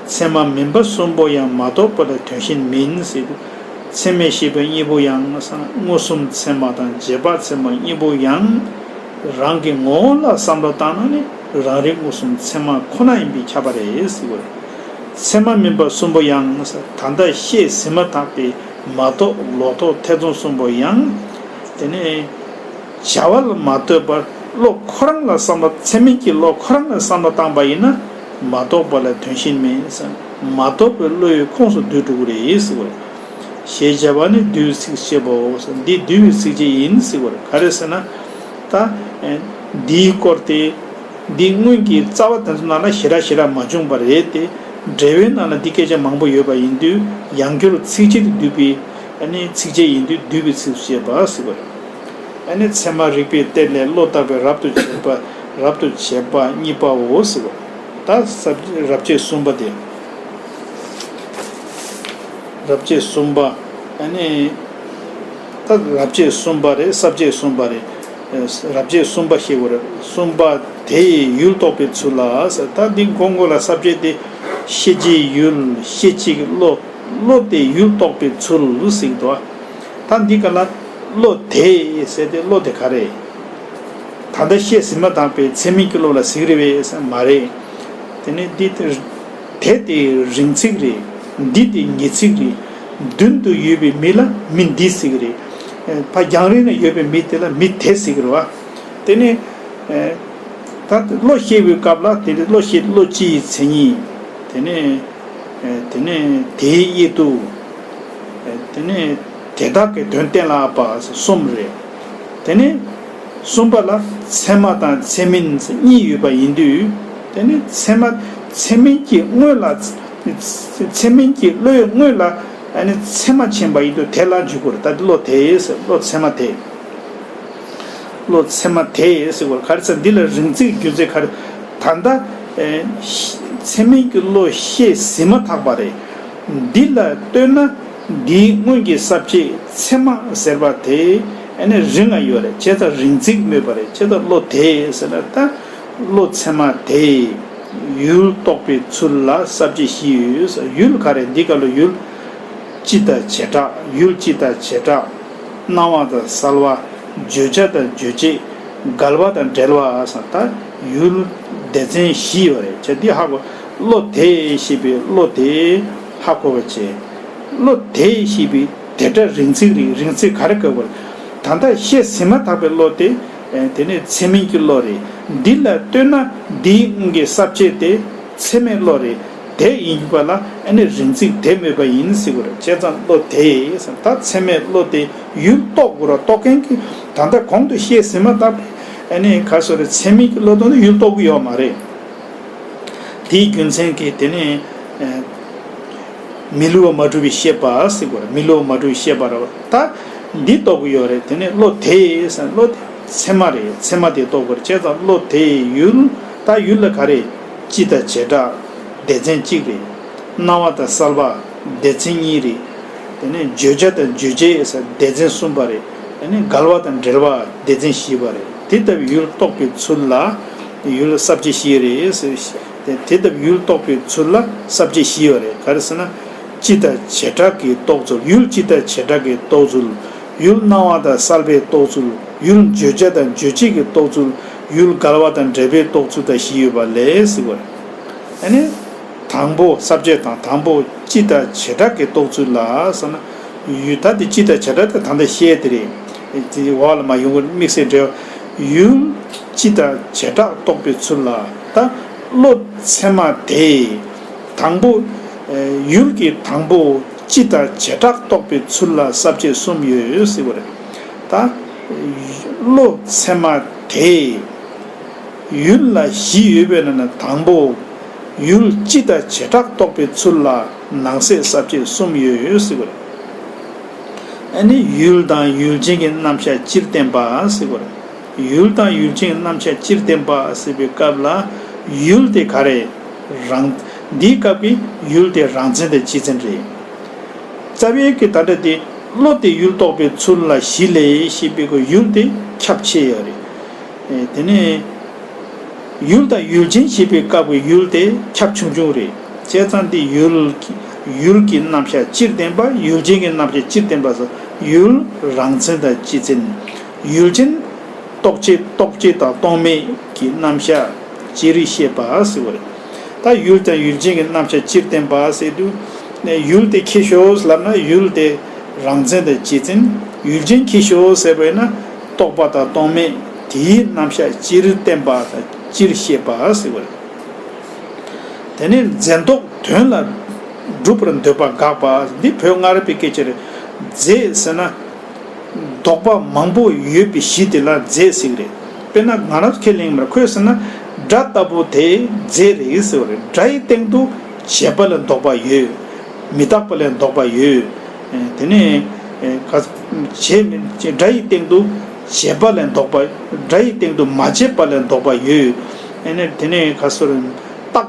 ཚད་མ་མིན་པ་གསུམ་པོ་ཡང་མ་རྟོགས་པ་ལ་དོན་གཞན་མིན་ཟེར་དུས། ཚད་མས་བཤད་པ་གཉིས་པོ་ཡང་མངོན་སུམ་ཚད་མ་དང་རྗེས་དཔག་ཚད་མ་གཉིས་པོ་ཡང་རང་གི་ངོ་བོ་ལ་བསམ་བློ་བཏང་ན་ནི་རང་རིག་མངོན་སུམ་ཚད་མ་ཁོ་ན་ཡིན་པས་ཁྱབ་པ་རེད་ཟེར་བ་རེད། ཚད་མ་མིན་པ་གསུམ་པོ་ཡང་ད་ལྟ་བཤད་ཟིན་མ་ཐག་པའི་མ་རྟོགས་ལོག་རྟོག་ཐེ་ཚོམ་གསུམ་པོ་ཡང་དེ་ནི་བྱ་བ་ལ་མ་ལྟོས་པར་བློ་ཁོ་རང་ལ་བསམ་བློ་ཚད་མིན་གྱི་བློ་ཁོ་རང་ལ་བསམ་བློ་བཏང་པ་ཡིན་ན་མ་རྟོགས་པ་ལ་དོན་གཞན་མེད་ཟེར། མ་རྟོགས་པའི་བློ་ཡི་ཁོངས་སུ་བསྡུ་འགྲོ་གི་རེད་ཟེར་བ་རེད། ཞེས་བྱ་བ་ནི་བསྡུ་བའི་ཚིགས་བཅད་པའོ། འདི་བསྡུ་བའི་ཚིགས་བཅད་ཡིན་ཟེར་བ་རེད། ག་རེ་ཟེར་ན། ད་འདིའི་སྐོར་དེ་འདི་སྔོན་གྱི་རྩ་བ་དེ་ཚོ་ནང་ལ་ཞེ་དྲག་ཞེ་དྲག་མ་བྱུང་བ་རེད་དེ། འགྲེལ་པའི་ནང་ལ་འདི་སྐད་ཆ་མང་པོ་ཡོད་པ་ཡིན་དུས་ཡང་བསྐྱར་ཚིགས་བཅད་དེ་བསྡུས་པའི་ཨ་ནི་ཚིགས་བཅད་ཡིན་དུས་བསྡུ་བའི་ཚིགས་བཅད་པ་ཟེར་བ་རེད། ཨ་ནི་ཚད་མ་རིགས་པའི་གཏེར་ལས་བློ་བརྟག་པའི་རབ་ཏུ་བྱེད་པ་རབ་ཏུ་བྱེད་པ་གཉིས་པའོ་ཟེར་བ། ད་ས་རབ་བྱེད་གསུམ་པ་དེ། རབ་བྱེད་གསུམ་པ། ཨ་ནི་ད་རབ་བྱེད་གསུམ་པ་རེད། ས་བཅད་གསུམ་པ་རེད། རབ་བྱེད་གསུམ་པ་ཞེས་པ་རེད། གསུམ་པ་དེ་ཡི་ཡུལ་རྟོགས་པའི་ཚུལ་ལ་ཟེར། ད་འདི་མགོ་མགོ་ལ་ས་བཅད་དེ་ཤེས་བྱའི་ཡུལ་ཤེས་བྱེད་ཀྱི་བློ། བློ་དེ་ཡུལ་རྟོགས་པའི་ཚུལ་ཟེར་གྱི་འདུག་ད་འདི་ག་ལ་བློ་དེ་ཟེར་ཏེ་བློ་དེ་ག་རེད། ད་ལྟ་བཤད་ཟིན་མ་ཐག་པའི་ཚད་མིན་གྱི་བློ་ལ་ཟེར་གྱི་རེད་པས་ཟེར་མ་རེད། དེ་ནི་འདི་དེ་དེ་དེ་རིང་ཚིག་རེད། འདི་དེ་ཉེ་ཚིག་རེད། མདུན་དུ་ཡོད་པའི་མི་ལ་མི་འདི་ཟེར་གྱི་རེད། ཕ་རྒྱང་རིང་ན་ཡོད་པའི་མི་དེ་ལ་མི་དེ་ཟེར་གྱི་རེད་བ། དེ་ནི། ད་བློ་ཤེས་པའི་སྐབས་ལ་དེ་ནི་བློ་ཤེས་བློ་སྤྱི་ཡི་མཚན་ཉིད། དེ་ནི། དེ་ནི་དེའི་དབྱེ་དུ། དེ་ནི་དེ་དག་གི་དོན་གཏན་ལ་དབབ་པ་གསུམ་རེད། དེ་ནི་གསུམ་པ་ལ་ཚད་མ་དང་ཚད་མིན་གཉིས་ཡོད་པ་ཡིན་དུས། དེ་ནི་ཚད་མ་ཚད་མིན་གྱི་དངོས་ལ། ཚད་མིན་གྱི་བློའི་དངོས་ལ་ཨ་ནི་ཚད་མ་ཕྱིན་པ་ཡིན་དུས་དེ་ལ་འཇུག་དགོས་རེད། ད་བློ་དེ་ཟེར་བློ་ཚད་མ་དེ། བློ་ཚད་མ་དེ་ཟེར་བ་ག་རེ་ཟེར། འདི་ལ་རིང་ཚིག་རྒྱུ་མཚན་ག་རེ། ད་ལྟ་ཨེ་ཚད་མིན་གྱི་བློ་ཤེས་ཟིན་མ་ཐག་པ་རེད། འདི་ལ་ལྟོས་ན་འདིའི་སྔོན་གྱི་ས་བཅད་ཚད་མ་ཟེར་བ་དེ་ཨ་ནི་རིང་ང་ཡོད་རེད། བྱས་ཙང་རིང་ཚིག་སྨོས་པ་རེད། བྱས་ཙང་བློ་དེ་ཟེར་ན་ད་བློ་ཚད་མ་དེ་ཡུལ་རྟོགས་པའི་ཚུལ་ལ་ས་བཅད་བཞི་ཡོད། ཡུལ་ག་རེ། འདི་ག་ལ་ཡུལ། སྤྱི་དང་བྱེ་བྲག་ཡུལ་སྤྱི་དང་བྱེ་བྲག་སྣང་བ་དང་གསལ་བ། བརྗོད་བྱ་དང་རྗོད་བྱེད། འགལ་བ་དང་འབྲེལ་བ་ཟེར། ད་ཡུལ་སྡེ་ཚན་བཞི་ཡོད་རེད། བྱས་འདི་ཧ་གོ། བློ་དེ་ཞེས་པའི་བློ་དེ་ཧ་གོ་བ་བྱས། བློ་དེ་ཞེས་པའི་དེ་སྒྲ་རིང་ཚིག་རེད། རིང་ཚིག་ག་རེ་གོ་བར། ད་ལྟ་བཤད་ཟིན་མ་ཐག་པའི་བློ་དེ། དེ་ནི་ཚད་མིན་གྱི་བློ་རེད། འདི་ལ་ལྟོས་ན་འདིའི་སྔོན་གྱི་ས་བཅད་དེ་ཚད་མའི་བློ་རེད། དེ་ཡིན་པ་ལ་ཨ་ནི་རིང་ཚིག་དེ་སྨོས་པ་ཡིན་ཟེར་དགོས་རེད། བྱས་ཙང་བློ་དེ་ད་ཚད་མའི་བློ་དེ་ཡུལ་རྟོགས་དགོས་ར། རྟོགས་མཁན་གྱི་ད་ལྟ་གོང་དུ་བཤད་ཟིན་མ་ཐག་པའི་ཨ་ནི་ག་སོ་རེད། ཚད་མིན་གྱི་བློ་དང་ནི་ཡུལ་རྟོགས་ཀྱི་ཡོད་མ་རེད། དེའི་རྒྱུ་མཚན་གྱིས་དེ་ནི་མི་སླུ་བ་མ་གྲུབ་པའི་ཤེས་པ་ཟེར་དགོས་རེད། མི་སླུ་བ་མ་གྲུབ་པའི་ཤེས་པ་རེད། ད་འདི་རྟོགས་ཀྱི་ཡོད་རེད། དེ་ནི་བློ་དེ་ཟེར་བློ་དེ་ཚད་མ་རེད། ཚད་མ་དེ་རྟོགས་དགོས་རེད། བྱས་ཙང་བློ་དེ་ཡུལ། ད་ཡུལ་ལ་ག་རེ། སྤྱི་དང་བྱེ་བྲག་སྡེ་ཚན་གཅིག་རེད། སྣང་བ་དང་གསལ་བ་སྡེ་ཚན་གཉིས་རེད། དེ་ནས་བརྗོད་བྱ་དང་རྗོད་བྱེད་ཟེར་སྡེ་ཚན་གསུམ་པ་རེད། དེ་ནས་འགལ་བ་དང་འབྲེལ་བ་སྡེ་ཚན་བཞི་པ་རེད། དེ་ལྟ་བུའི་ཡུལ་རྟོགས་པའི་ཚུལ་ལ་ཡུལ་ས་བཅད་བཞི་རེད་ཟེར། དེ་དེ་ལྟ་བུའི་ཡུལ་རྟོགས་པའི་ཚུལ་ལ་ས་བཅད་བཞི་ཡོད་རེད། ག་རེ་ཟེར་ན། སྤྱི་དང་བྱེ་བྲག་གི་རྟོགས་ཚུལ། ཡུལ་སྤྱི་དང་བྱེ་བྲག་གི་རྟོགས་ཚུལ། ཡུལ་སྣང་བ་དང་གསལ་བའི་རྟོགས་ཚུལ། ཡུལ་བརྗོད་བྱ་དང་རྗོད་བྱེད་ཀྱི་རྟོགས་ཚུལ། ཡུལ་འགལ་བ་དང་འབྲེལ་བའི་རྟོགས་ཚུལ་དང་བཞི་ཡོད་པ་ལས་ཟེར་བ་རེད། ཨ་ནི། དང་པོ་ས་བཅད་དང་དང་པོ་སྤྱི་དང་བྱེ་བྲག་གི་རྟོགས་ཚུལ་ལ་ཟེར་ན། ཡུལ་ད་དེ་སྤྱི་དང་བྱེ་བྲག་དེ་ད་ལྟ་བཤད་དེ་རེད། དེ་འོག་ལ་མ་ཡོང་གི་དམིགས་བསལ་འབྲེལ་བ། ཡུལ་སྤྱི་དང་བྱེ་བྲག་རྟོགས་པའི་ཚུལ་ལ། ད་བློ་ཚད་མ་དེ། དང་པོ། ཡུལ་གྱི་དང་པོ་སྤྱི་དང་བྱེ་བྲག་རྟོགས་པའི་ཚུལ་ལ་ས་བཅད་གསུམ་ཡོད་ཟེར་བ་རེད། ད་བློ་ཚད་མ་དེ། ཡུལ་ལ་བཞི་ཡོད་པའི་ནང་ན་དང་པོ། ཡུལ་སྤྱི་དང་བྱེ་བྲག་རྟོགས་པའི་ཚུལ་ལ་ ནང་གསེས་ས་བཅད་གསུམ་ཡོད་ཟེར་བ་རེད། ཨ་ནི་ཡུལ་དང་ཡུལ་ཅན་གྱི་རྣམ་གཞག་སྤྱིར་བསྟན་པ་ཟེར་བ་རེད། ཡུལ་དང་ཡུལ་ཅན་གྱི་རྣམ་གཞག་སྤྱིར་བསྟན་པ་ཟེར་བའི་སྐབས་ལ། ཡུལ་དེ་ག་རེ། རང་། འདིའི་སྐབས་ཀྱི་ཡུལ་དེ་རང་མཚན་དང་སྤྱི་མཚན་རེད། རྩ་བའི་གི་ད་ལྟ་དེ། བློ་དེ་ཡུལ་རྟོགས་པའི་ཚུལ་ལ་གཞི་ལས་ཞེས་པའི་གི་ཡུལ་དེ་ཁྱབ་ཆེ་ཡོད་རེད། ཨེ། དེ་ནས། ཡུལ་དང་ཡུལ་ཅན་ཞེས་པའི་སྐབས་ཀྱི་ཡུལ་དེ་ཁྱབ་ཆུང་ཆུང་རེད། བྱས་ཙང་དེ་ཡུལ། ཡུལ་གྱི་རྣམ་གཞག་སྤྱིར་བསྟན་པ། ཡུལ་ཅན་གྱི་རྣམ་གཞག་སྤྱིར་བསྟན་པ་སོགས། ཡུལ་རང་མཚན་དང་སྤྱི་མཚན། ཡུལ་ཅན། རྟོག་བཅས། རྟོག་བཅས་དང་རྟོག་མེད་ཀྱི་རྣམ་གཞག་ཅི་རིགས་བཤད་པ་ཟེར་བ་རེད། ད་ཡུལ་དང་ཡུལ་ཅན་གྱི་རྣམ་གཞག་སྤྱིར་བསྟན་པ་ཟེར་དུས། ནས་ཡུལ་དེ་ཁྱེར་ཤོག་ལབ་ན། ཡུལ་དེ་རང་མཚན་དང་སྤྱི་མཚན། ཡུལ་ཅན་ཁྱེར་ཤོག་ཟེར་བས་ན། རྟོག་པ་དང་རྟོག་མེད་དེའི་རྣམ་གཞག་སྤྱིར་བསྟན་པ་དང་སྤྱིར་བཤད་པ་ཟེར་བ་རེད། དེ་ནས་རྫས་ལྡོག་དོན་ལ་སྒྲུབ་པར་འདོད་པ་དགག་པ། འདི་བོད་སྔ་རབས་པའི་སྐད་ཆ་རེད། རྫས་ཟེར་ན། ལྡོག་པ་མང་པོ་ཡོད་པའི་གཞི་དེ་ལ་རྫས་ཟེར་གི་རེད། དཔེར་ན་ང་རང་ཁས་ལེན་གྱི་མ་རེད། ཁོས་ཟེར་ན། སྒྲ་ལྟ་བུ་དེ་རྫས་རེད་ཟེར་བ་རེད། སྒྲ་ཡི་སྟེང་དུ་བྱས་པ་ལ་ལྡོག་པ་ཡོད། མི་རྟག་པ་ལ་ལྡོག་པ་ཡོད། ཨེ། དེ་ནས། ཨེ། ག། བྱས་མིན། སྒྲ་ཡི་སྟེང་དུ་བྱས་པ་ལ་ལྡོག་པ། སྒྲ་ཡི་སྟེང་དུ་མ་བྱས་པ་ལ་ལྡོག་པ་ཡོད། ཨེ་ནས། དེ་ནས་ག་ཟེར། རྟག།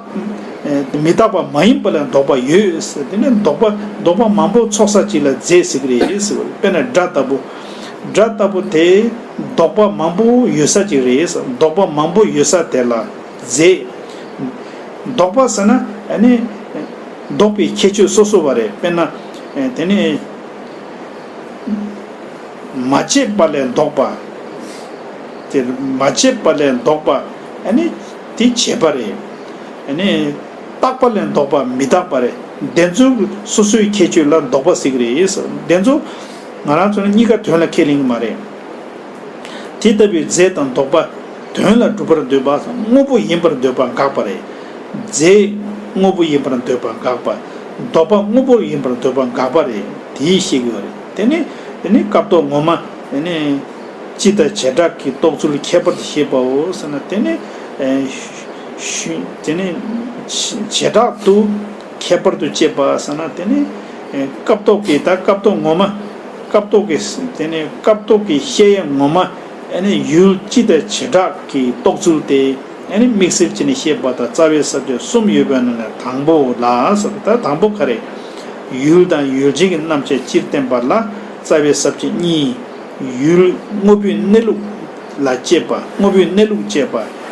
ཨེ། མི་རྟག་པ་མ་ཡིན་པ་ལ་ལྡོག་པ་ཡོད་ཟེར། དེ་ནས་ལྡོག་པ། ལྡོག་པ་མང་པོ་ཚོགས་ས་ཅིག་ལ་རྫས་ཟེར་གི་རེད་ཟེར་བ་རེད། དཔེར་ན་སྒྲ་ལྟ་བུ། སྒྲ་ལྟ་བུ་དེ་ལྡོག་པ་མང་པོ་ཡོད་ས་ཅིག་རེད་ཟེར། ལྡོག་པ་མང་པོ་ཡོད་ས་དེ་ལ་རྫས། ལྡོག་པ་ཟེར་ན། ཨ་ནི། ལྡོག་པའི་ཁྱད་ཆོས་སོ་སོ་བ་རེད། དཔེར་ན། ཨེ། དེ་ནས། མ་བྱས་པ་ལས་ལྡོག་པ། དེ་མ་བྱས་པ་ལས་ལྡོག་པ། ཨ་ནི་དེ་བྱས་པ་རེད། ཨ་ནི་རྟག་པ་ལས་ལྡོག་པ་མི་རྟག་པ་རེད། དེ་ཚོ་སོ་སོའི་ཁྱད་ཆོས་ལ་ལྡོག་པ་ཟེར་གི་རེད། དེ་ཚོ་ང་རང་ཚོ་ནི་གཉིས་ཀ་དོན་ལ་ཁས་ལེན་གི་མ་རེད། དེ་ལྟ་བུའི་རྫས་དང་ལྡོག་པ། དོན་ལ་སྒྲུབ་པར་འདོད་པ་དངོས་པོ་ཡིན་པར་འདོད་པ་དགག་པ་རེད། རྫས་དངོས་པོ་ཡིན་པར་འདོད་པ་དགག་པ། ལྡོག་པ་དངོས་པོ་ཡིན་པར་འདོད་པ་དགག་པ་རེད། དེའི་བཤད་ཀྱི་ཡོད་རེད། དེ་ནི། དེ་ནི་སྐབས་ཐོག་ངོ་མ། དེ་ནི། སྤྱི་དང་བྱེ་བྲག་གི་རྟོགས་ཚུལ་ཁྱད་པར་དུ་བཤད་པའོ་ཟེར་ན། དེ་ནི། ཨེ། ཤུ། དེ་ནི། བྱེ་བྲག་ཏུ་ཁྱད་པར་དུ་བཤད་པ་ཟེར་ན། དེ་ནི། ཨེ། སྐབས་ཐོག་གི། ད་སྐབས་ཐོག་ངོ་མ། སྐབས་ཐོག་གི། དེ་ནི་སྐབས་ཐོག་གི་བཤད་ཡ་ངོ་མ། ཨ་ནི་ཡུལ་སྤྱི་དང་བྱེ་བྲག་གི་རྟོགས་ཚུལ་དེ། ཨ་ནི་དམིགས་བསལ་བྱས་ནས་བཤད་པ་དང་རྩ་བའི་ས་བཅད་གསུམ་ཡོད་པའི་ནང་ནས་དང་པོ་ལ་ཟེར། ད་དང་པོ་ག་རེ། ཡུལ་དང་ཡུལ་ཅན་གྱི་རྣམ་གཞག་སྤྱིར་བསྟན་པ་ལ་རྩ་བའི་ས་བཅད་གཉིས། ཡུལ་དངོས་པོའི་གནས་ལུགས་ལ་དཔྱད་པ། དངོས་པོའི་གནས་ལུགས་དཔྱད་པ།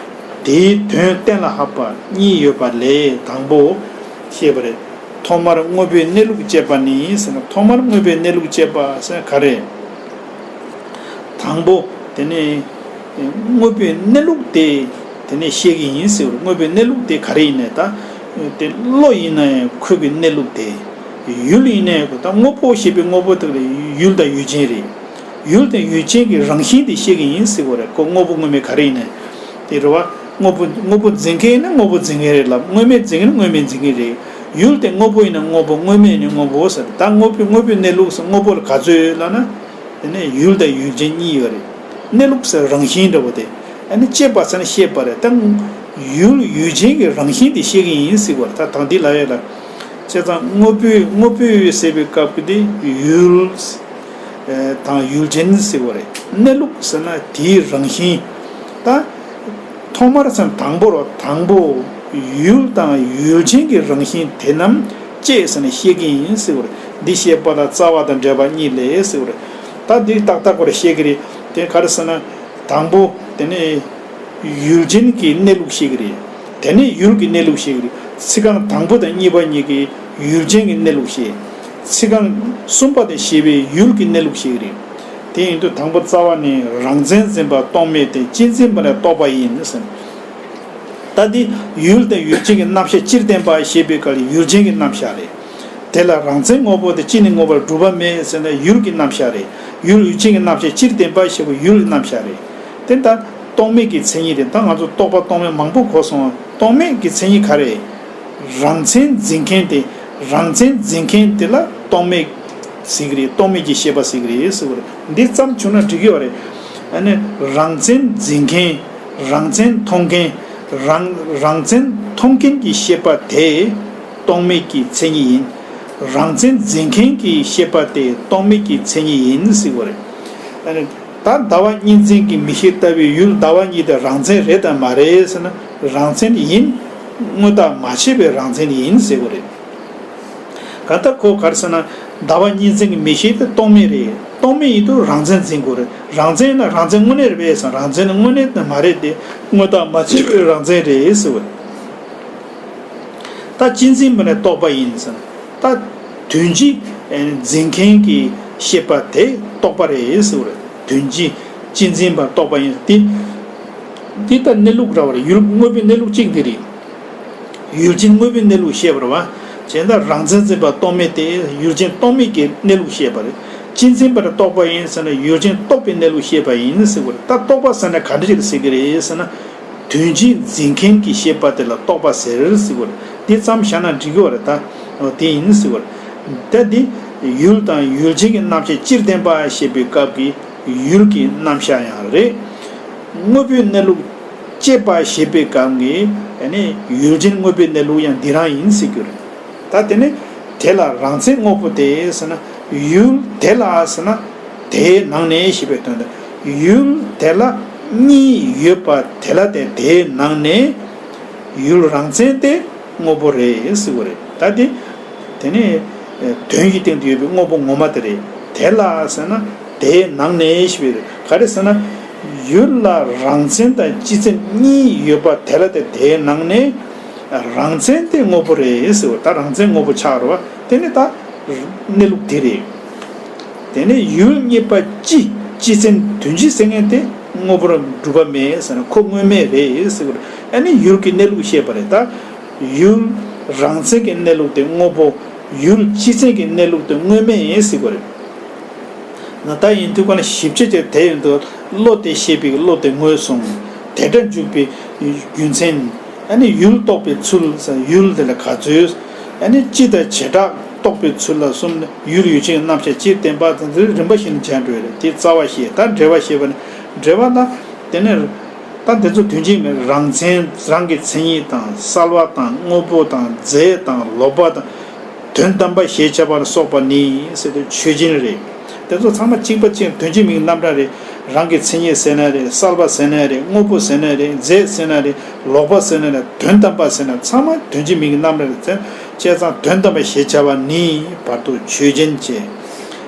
དེའི་དོན་གཏན་ལ་ཕབ་པ་གཉིས་ཡོད་པ་ལས་དང་པོ་བཤད་པ་རེད། ཐོག་མར་དངོས་པོའི་གནས་ལུགས་དཔྱད་པ་ནི་ཟེར་ན། ཐོག་མར་དངོས་པོའི་གནས་ལུགས་དཔྱད་པ་ཟེར་ན་ག་རེ། དང་པོ། དེ་ནས་དངོས་པོའི་གནས་ལུགས་དེ། དེ་ནས་བཤད་ཀྱི་ཡིན་ཟེར་བ་རེད། དངོས་པོའི་གནས་ལུགས་དེ་ག་རེ་ཡིན་ནའི། ད་དེ་བློ་ཡིན་ན་ཡང་ཁོ་གི་གནས་ལུགས་དེ། ཡུལ་ཡིན་ནའི་ད་དངོས་པོ་ཞེས་པའི་དངོས་པོ་དེ་ལ་ཡུལ་དང་ཡུལ་ཅན་རེད། ཡུལ་དང་ཡུལ་ཅན་གྱི་རང་བཞིན་དེ་བཤད་ཀྱི་ཡིན་ཟེར་བ་རེད། ཁོ་དངོས་པོ་དངོས་མེད་ག་རེ་ཡིན་ནའི། དེ་རེད་བ། དངོས་པོ། དངོས་པོ་འཛིན་མཁན་ཡིན་ན་དངོས་པོ་འཛིན་མཁན་རེད་ལབ། དངོས་མེད་འཛིན་མཁན་ཡིན་ན་དངོས་མེད་འཛིན་མཁན་རེད། ཡུལ་དེ་དངོས་པོ་ཡིན་ན་དངོས་པོ། དངོས་མེད་ཡིན་ན་དངོས་པོ་ཟེར། ད་དངོས་པོའི། དངོས་པོའི་གནས་ལུགས་ཟེར། དངོས་པོ་ལ་ག་ཚོད་ཡོད་ལབ་ན། དེ་ནས་ཡུལ་དང་ཡུལ་ཅན་གཉིས་ཡོད་རེད། གནས་ལུགས་ཟེར་རང་བཞིན་འདྲ་བོ་དེ། ཨ་ནི་དཔྱད་པ་ཟེར་ན་ཤེས་པ་རེད། ད་ཡུལ་ཡུལ་ཅན་གྱི་རང་བཞིན་དེ་བཤད་ཀྱི་ཡིན་ཟེར་བ་རེད། ད་དང་དེ་ལ་ཡོད་ལ། བྱས་ཙང་དངོས་པོའི། དངོས་པོའི་ཟེར་བའི་སྐབས་ཀྱི་དེ་ཡུལ། ཨེ། དང་ཡུལ་ཅན་ཟེར་བ་རེད། གནས་ལུགས་ཟེར་ན་དེའི་རང་བཞིན། ད་ཐོག་མར་ཟེར་ན་དང་པོ་རོ། དང་པོ་ཡུལ་དང་ཡུལ་ཅན་གྱི་རང་བཞིན་དེ་རྣམས་དཔྱད་ཟེར་ནས་བཤད་ཀྱི་ཡིན་ཟེར་བ་རེད། འདི་བཤད་པ་ལ་རྩ་བ་དང་འབྲེལ་བ་གཉིས་ལས་ཟེར་བ་རེད། ད་འདི་ཏག་ཏག་པར་བཤད་ཀྱི་རེད། དེ་ག་རེ་ཟེར་ན། དང་པོ་དེ་ནས་ཡུལ་ཅན་གྱི་གནས་ལུགས་བཤད་ཀྱི་རེད། དེ་ནས་ཡུལ་གྱི་གནས་ལུགས་བཤད་ཀྱི་རེད། ཚིག་རྐང་དང་པོ་དང་གཉིས་པ་གཉིས་ཀྱིས་ཡུལ་ཅན་གྱི་གནས་ལུགས་བཤད། ཚིག་རྐང་གསུམ་པ་དང་བཞི་པས་ཡུལ་གྱི་གནས་ལུགས་བཤད་ཀྱི་རེད། དེ་ཡིན་དུས་དང་པོ་རྩ་བ་ནས་རང་མཚན་འཛིན་པ་རྟོག་མེད་དེ། སྤྱི་འཛིན་པ་ལས་རྟོག་པ་ཡིན་ཟེར། ད་འདི་ཡུལ་དང་ཡུལ་ཅན་གྱི་རྣམ་གཞག་སྤྱིར་བསྟན་པ་ཞེས་པའི་སྐབས་ལ་ཡུལ་ཅན་གྱི་རྣམ་གཞག་རེད། དེ་ལ་རང་མཚན་དངོས་པོ་དེ་སྤྱི་ནས་དངོས་པོར་གྲུབ་པ་མེད་ཟེར་ན་ཡུལ་གྱི་རྣམ་གཞག་རེད། ཡུལ་ཡུལ་ཅན་གྱི་རྣམ་གཞག་སྤྱིར་བསྟན་པ་ཞེས་པ་ཡུལ་གྱི་རྣམ་གཞག་རེད། དེ་ལྟར་རྟོག་མེད་ཀྱི་མཚན་ཉིད་རེད། ད་ང་ཚོ་རྟོག་པ་རྟོག་མེད་མང་པོ་གོ་སོང་བ། རྟོག་མེད་ཀྱི་མཚན་ཉིད་ག་རེ། རང་མཚན་འཛིན་མཁན་དེ། རང་མཚན་འཛིན་མཁན་དེ་ལ་རྟོག་མེད་ཟེར་གི་རེད། རྟོག་མེད་ཀྱི་ཤེས་པ་ཟེར་གི་རེད་ཟེར་བ་རེད། འདི་ཙམ་བྱུང་ན་འགྲིག་གི་བ་རེད། ཨ་ནི་རང་མཚན་འཛིན་མཁན། རང་མཚན་མཐོང་མཁན། རང་རང་མཚན་མཐོང་མཁན་གྱི་ཤེས་པ་དེ་རྟོག་མེད་ཀྱི་མཚན་ཉིད་ཡིན། རང་མཚན་འཛིན་མཁན་གྱི་ཤེས་པ་དེ་རྟོག་མེད་ཀྱི་མཚན་ཉིད་ཡིན་ཟེར་བ་རེད། ཨ་ནི་ད་ཟླ་བ་གཉིས་འཛིན་གྱི་མིག་ཤེས་ལྟ་བུའི་ཡུལ་ཟླ་བ་གཉིས་དེ་རང་མཚན་རེད་དམ་མ་རེད་ཟེར་ན། རང་མཚན་ཡིན། དངོས་བཏགས་མ་བྱས་པའི་རང་མཚན་ཡིན་ཟེར་བ་རེད། གང་ལྟར་ཁོ་ག་རེ་ཟེར་ན། ཟླ་བ་གཉིས་འཛིན་གྱི་མིག་ཤེས་དེ་རྟོག་མེད་རེད། རྟོག་མེད་ཡིན་དུས་རང་མཚན་འཛིན་དགོས་རེད། རང་མཚན་ཡིན་ན་རང་མཚན་དངོས་གནས་རེད་པས་ཟེར་ན། རང་མཚན་ནི་དངོས་གནས་དེ་མ་རེད་དེ། དངོས་བཏགས་མ་བྱས་པའི་རང་མཚན་རེད་ཟེར་བ་རེད། ད་སྤྱི་འཛིན་པ་ནི་རྟོག་པ་ཡིན་ཟེར། ད་དོན་སྤྱི་འཛིན་མཁན་གྱི་ཤེས་པ་དེ་རྟོག་པ་རེད་ཟེར་བ་རེད། དོན་སྤྱི་སྤྱི་འཛིན་པ་རྟོག་པ་ཡིན་ཏེ། འདི་ལྟར་གནས་ལུགས་འདྲ་བར་ཡུལ་དངོས་པོའི་གནས་ལུགས་གཅིག་འདི་རེད། ཡུལ་ཅན་དངོས་པོའི་གནས་ལུགས་བཤད་པ་རེད་བ། བྱས་ན་རང་མཚན་འཛིན་པ་རྟོག་མེད་དེ་ཡུལ་ཅན་རྟོག་མེད་ཀྱི་གནས་ལུགས་བཤད་པ་རེད། སྤྱི་འཛིན་པ་ནི་རྟོག་པ་ཡིན་ཟེར་ན་ཡུལ་ཅན་རྟོག་པའི་གནས་ལུགས་བཤད་པ་ཡིན་ཟེར་བ་རེད། ད་རྟོག་པ་ཟེར་ན་ག་འདྲ་ཞིག་ལ་ཟེར་གྱི་རེད་ཟེར་ན། དོན་སྤྱི་འཛིན་མཁན་གྱི་ཤེས་པ་དེ་ལ་རྟོག་པ་ཟེར་ཟེར་བ་རེད། འདི་ཙམ་བཞག་ན་འགྲིག་གི་བ་རེད་ད། འོ་དེ་ཡིན་ཟེར་བ་རེད། ད་འདི་ཡུལ་དང་ཡུལ་ཅན་གྱི་རྣམ་གཞག་སྤྱིར་བསྟན་པ་ཞེས་པའི་སྐབས་ཀྱི་ཡུལ་གྱི་རྣམ་གཞག་ཡང་རེད། དངོས་པོའི་གནས་ལུགས་དཔྱད་པ་ཞེས་པའི་སྐབས་ཀྱི་ཡུལ་ཅན་དངོས་པོའི་གནས་ལུགས་ཡང་འདི་རང་ཡིན་ཟེར་རྒྱུ་རེད། ད་དེ་ནི་དེ་ལ་རང་མཚན་དངོས་པོ་སྟེ་ཟེར་ན། ཡུལ་དེ་ལ་ཟེར་ན། དེའི་ནང་ནས་ཞེས་པའི་དོན་དུ། ཡུལ་དེ་ལ་གཉིས་ཡོད་པ་དེ་ལ་སྟེ་དེའི་ནང་ནས་ཡུལ་རང་མཚན་དེ་དངོས་པོ་རེད་ཟེར་བ་རེད། ད་དེ་དེ་ནི་དོན་གྱི་སྟེང་དུ་ཡོད་པའི་དངོས་པོ་ངོ་མ་དེ་རེད། དེ་ལ་ཟེར་ན་དེའི་ནང་ནས་ཞེས་པའི་ག་རེ་ཟེར་ན། ཡུལ་ལ་རང་མཚན་དང་སྤྱི་མཚན་གཉིས་ཡོད་པ་དེ་ལ་སྟེ་དེའི་ནང་ནས། རང་མཚན་དེ་དངོས་པོ་རེད་ཟེར་བ། ད་རང་མཚན་དངོས་པོ་ཆགས་རེད་བ། དེ་ནི་ད་གནས་ལུགས་དེ་རེད། དེ་ནས་ཡུལ་གཉིས་པ་སྤྱི་སྤྱི་མཚན་དོན་སྤྱི་ཟེར་མཁན་དེ་དངོས་པོར་གྲུབ་པ་མེད་ཟེར་ན་ཁོ་དངོས་མེད་རེད་ཟེར་བ་རེད། ཨ་ནི་ཡུལ་གྱི་གནས་ལུགས་བཤད་པ་རེད་ད། ཡུལ་རང་མཚན་གྱི་གནས་ལུགས་དེ་དངོས་པོ། ཡུལ་སྤྱི་མཚན་གྱི་གནས་ལུགས་དེ་དངོས་མེད་ཡིན་ཟེར་བ་རེད། ད་ཡིན་དུས་ཀ་ལ་ཞིབ་དཔྱད་ཀྱི་དེ་ཡིན་དུས་བློ་དེ་ཤེས་པའི་བློ་དེ་ངོས་བཟུང་། དེ་འདྲ་འཇུག་པའི་རྒྱུ་མཚན། ཨ་ནི་ཡུལ་རྟོགས་པའི་ཚུལ། ཡུལ་དེ་ལ་ག་ཚོད། ཨ་ནི་སྤྱི་དང་བྱེ་བྲག་རྟོགས་པའི་ཚུལ་ལ་གསུམ། ཡུལ་ཡུལ་ཅན་གྱི་རྣམ་གཞག་སྤྱིར་བསྟན་པ་དང་དེ་རིམ་པ་བཞིན་དུ་བྱས་འགྲོ་ཡི་རེད། དེ་རྩ་བ་བཤད། ད་འགྲེལ་བ་བཤད་པ་ནི་འགྲེལ་བ་ན་དེ་ནི། ད་འདི་ཚོ་དོན་གཅིག་མེད། རང་མཚན་རང་གི་མཚན་ཉིད་དང་། གསལ་བ་དང་། དངོས་པོ་དང་། རྫས་དང་། ལོག་པ་དང་། དོན་དམ་པ་ཞེས་བྱ་བ་ལ་སོགས་པ་ནི་ཟེར་དུས་ཆོས་ཅན་རེད། དེ་ཚོ་ཚང་མ་གཅིག་པ་གཅིག་དོན་གཅིག་མིང་རྣམ་གྲངས་རེད། རང་གི་མཚན་ཉིད་ཟེར་ན་རེད། གསལ་བ་ཟེར་ན་རེད། དངོས་པོ་ཟེར་ན་རེད། རྫས་ཟེར་ན་རེད། ལོག་པ་ཟེར་ན་རེད། དོན་དམ་པ་ཟེར་ན་ཚང་མ་དོན་གཅིག་མིང་རྣམ་གྲངས་རེད། བྱས་ཙང་དོན་དམ་པ་ཞེས་བྱ་བ་ནི་བར་དུ་ཆོས་ཅན་བྱས།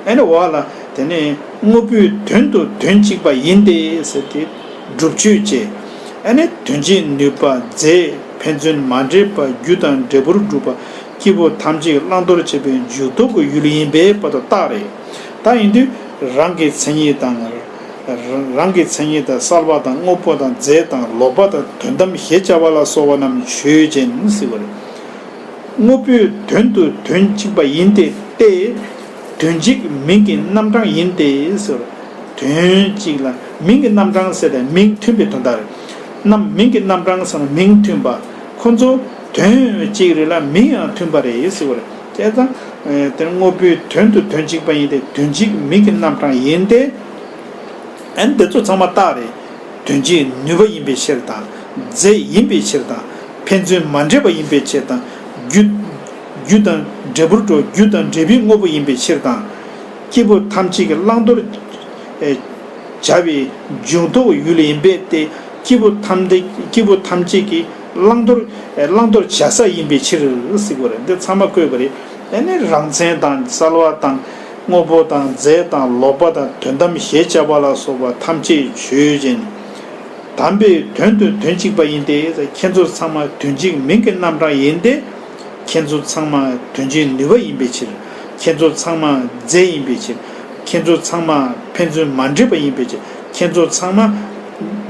ཨ་ནི་འོག་ལ་དེ་ནས་དངོས་པོའི་དོན་དུ་དོན་གཅིག་པ་ཡིན་ཏེ་ཟེར་ཏེ། སྒྲུབ་ཆོས་བཅས། ཨ་ནི་དོན་བྱེད་ནུས་པ། རྫས། ཕན་ཚུན་མ་འདྲེས་པ། རྒྱུ་དང་འབྲས་བུར་གྲུབ་པ། སྐྱེས་བུ་ཐམས་ཅད་བླང་དོར་བྱེད་པའི་འཇུག་ལྡོག་གི་ཡུལ་ཡིན་པའི་བར་དུ་རྟགས་རེད། ད་ཡིན་དུས་རང་གི་མཚན་ཉིད་དང་། རང་གི་མཚན་ཉིད་དང་། གསལ་བ་དང་། དངོས་པོ་དང་། རྫས་དང་། ལོག་པ་དང་། དོན་དམ་ཞེས་བྱ་བ་ལ་སོགས་པ་རྣམས་ཆོས་ཅན་ཟེར་བ་རེད། དངོས་པོའི་དོན་དུ་དོན་གཅིག་པ་ཡིན་ཏེ་སྟེ། དོན་གཅིག་མིང་གི་རྣམ་གྲངས་ཡིན་ཏེ་ཟེར། དོན་གཅིག་ལ་མིང་གི་རྣམ་གྲངས་ཟེར་ཏེ་མིང་མཐུན་པའི་དོན་དག་རེད། རྣམ་མིང་གི་རྣམ་གྲངས་ཟེར་ན་མིང་མཐུན་པ། ཁོ་ཚོ་དོན་གཅིག་རེད་ལ་མིང་ཡང་མཐུན་པ་རེད་ཟེར་བ་རེད། བྱས་ཙང་། ཨེ། དེ་དངོས་པོའི་དོན་དུ་དོན་གཅིག་པ་ཡིན་ཏེ་དོན་གཅིག་མིང་གི་རྣམ་གྲངས་ཡིན་ཏེ། ཨ་ནི་དེ་ཚོ་ཚང་མ་རྟགས་རེད། དོན་བྱེད་ནུས་པ་ཡིན་པའི་ཕྱིར་དང་། རྫས་ཡིན་པའི་ཕྱིར་དང་། ཕན་ཚུན་མ་འདྲེས་པ་ཡིན་པའི་ཕྱིར་དང་། རྒྱུ། རྒྱུ་དང་འབྲས་བུར་གྲུབ། རྒྱུ་དང་འབྲས་བུའི་དངོས་པོ་ཡིན་པའི་ཕྱིར་དང་། སྐྱེས་བུ་ཐམས་ཅད་ཀྱིས་བླང་དོར། ཨེ། བྱ་བའི་འཇུག་ལྡོག་ཡུལ་ཡིན་པས་ཏེ། སྐྱེས་བུ་ཐམས་ཅད། སྐྱེས་བུ་ཐམས་ཅད་ཀྱིས་བླང་དོར། ཨེ། བླང་དོར་བྱ་ས་ཡིན་པའི་ཕྱིར་ཟེར་བ་རེད། འདི་ཚང་མ་བཀོད་པ་རེད། དེ་ནི་རང་མཚན་དང་། གསལ་བ་དང་། དངོས་པོ་དང་། རྫས་དང་། ལོག་པ་དང་། དོན་དམ་ཞེས་བྱ་བ་ལ་སོགས་པ་ཐམས་ཅད་ཆོས་ཅན། དམ་པའི་དོན་དུ་དོན་གཅིག་པ་ཡིན་ཏེ། ཁྱེད་ཚོ་ཚང་མ་དོན་གཅིག་མིང་གི་རྣམ་གྲངས་ཡིན་ཏེ། ཁྱེད་ཚོ་ཚང་མ་དོན་བྱེད་ནུས་པ་ཡིན་པའི་ཕྱིར། ཁྱེད་ཚོ་ཚང་མ་རྫས་ཡིན་པའི་ཕྱིར། ཁྱེད་ཚོ་ཚང་མ་ཕན་ཚུན་མ་འདྲེས་པ་ཡིན་པའི་ཕྱིར། ཁྱེད་ཚོ་ཚང་མ་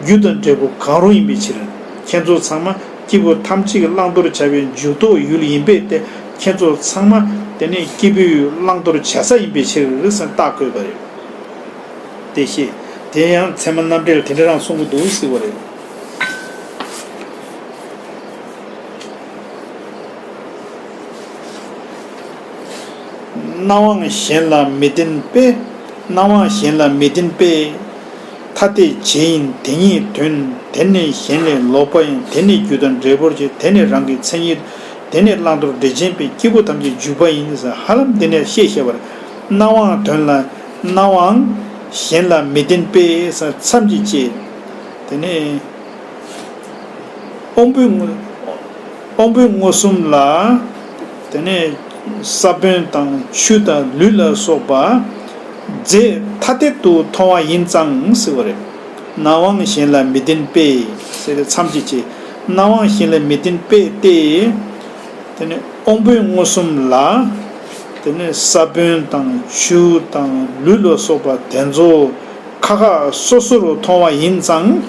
རྒྱུ་དང་འབྲས་བུ་གང་རུང་ཡིན་པའི་ཕྱིར། ཁྱེད་ཚོ་ཚང་མ་སྐྱེས་བུ་ཐམས་ཅད་ཀྱིས་བླང་དོར་བྱ་བའི་འཇུག་ལྡོག་ཡུལ་ཡིན་པས་ཏེ། ཁྱེད་ཚོ་ཚང་མ་དེ་ནི་སྐྱེས་བུས་བླང་དོར་བྱ་ས་ཡིན་པའི་ཕྱིར་ཟེར་རྟགས་བཀོད་པ་རེད། དེ་བཤད། དེ་ཡང་ཚད་མ་རྣམ་འགྲེལ་དེ་འདྲ་རང་གསུང་གི་འདུག་ཟེར་བ་རེད། སྣང་བའང་གཞན་ལ་མི་ལྡན་པས། སྣང་བའང་གཞན་ལ་མི་ལྡན་པས། ཐ་དད་བྱེད་ཡིན་དེ་ཉིད་དོན། དེ་ནི་གཞན་ལས་ལོག་པ་ཡིན། དེ་ནི་རྒྱུ་དང་འབྲས་བུར་བྱེད། དེ་ནི་རང་གི་མཚན་ཉིད། དེ་ནས་བླང་དོར་འགྲེལ་ཆེན་པས། སྐྱེས་བུ་ཐམས་ཅད་འཇུག་པ་ཡིན་ཟེར། ཧ་ལམ་དེ་ནས་བཤད་བཤད་པར། སྣང་བའང་དོན་ལ། སྣང་བའང་གཞན་ལ་མི་བརྟེན་པས་ཟེར། མཚམས་ཀྱི་བཅད། དེ་ནས་དབང་པོའི་དབང་པོའི་མངོན་སུམ་ལ། དེ་ནས་ས་བོན་དང་ཆུ་དང་ལུད་ལ་སོགས་པ་རྫས་ཐ་དད་དུ་མཐོང་བ་ཡིན་ཙང་ཟེར་བ་རེད། སྣང་བའང་གཞན་ལ་མི་བརྟེན་པས་ཟེར་ཏེ། མཚམས་ཀྱི་བཅད། སྣང་བའང་གཞན་ལ་མི་བརྟེན་པས་ཏེ། དེ་ནས་དབང་པོའི་མངོན་སུམ་ལ། དེ་ནས་ས་བོན་དང་ཆུ་དང་ལུད་ལ་སོགས་པ་དེ་ཚོ་ཁ་ཁ་སོ་སོ་རུ་མཐོང་བ་ཡིན་ཙང་།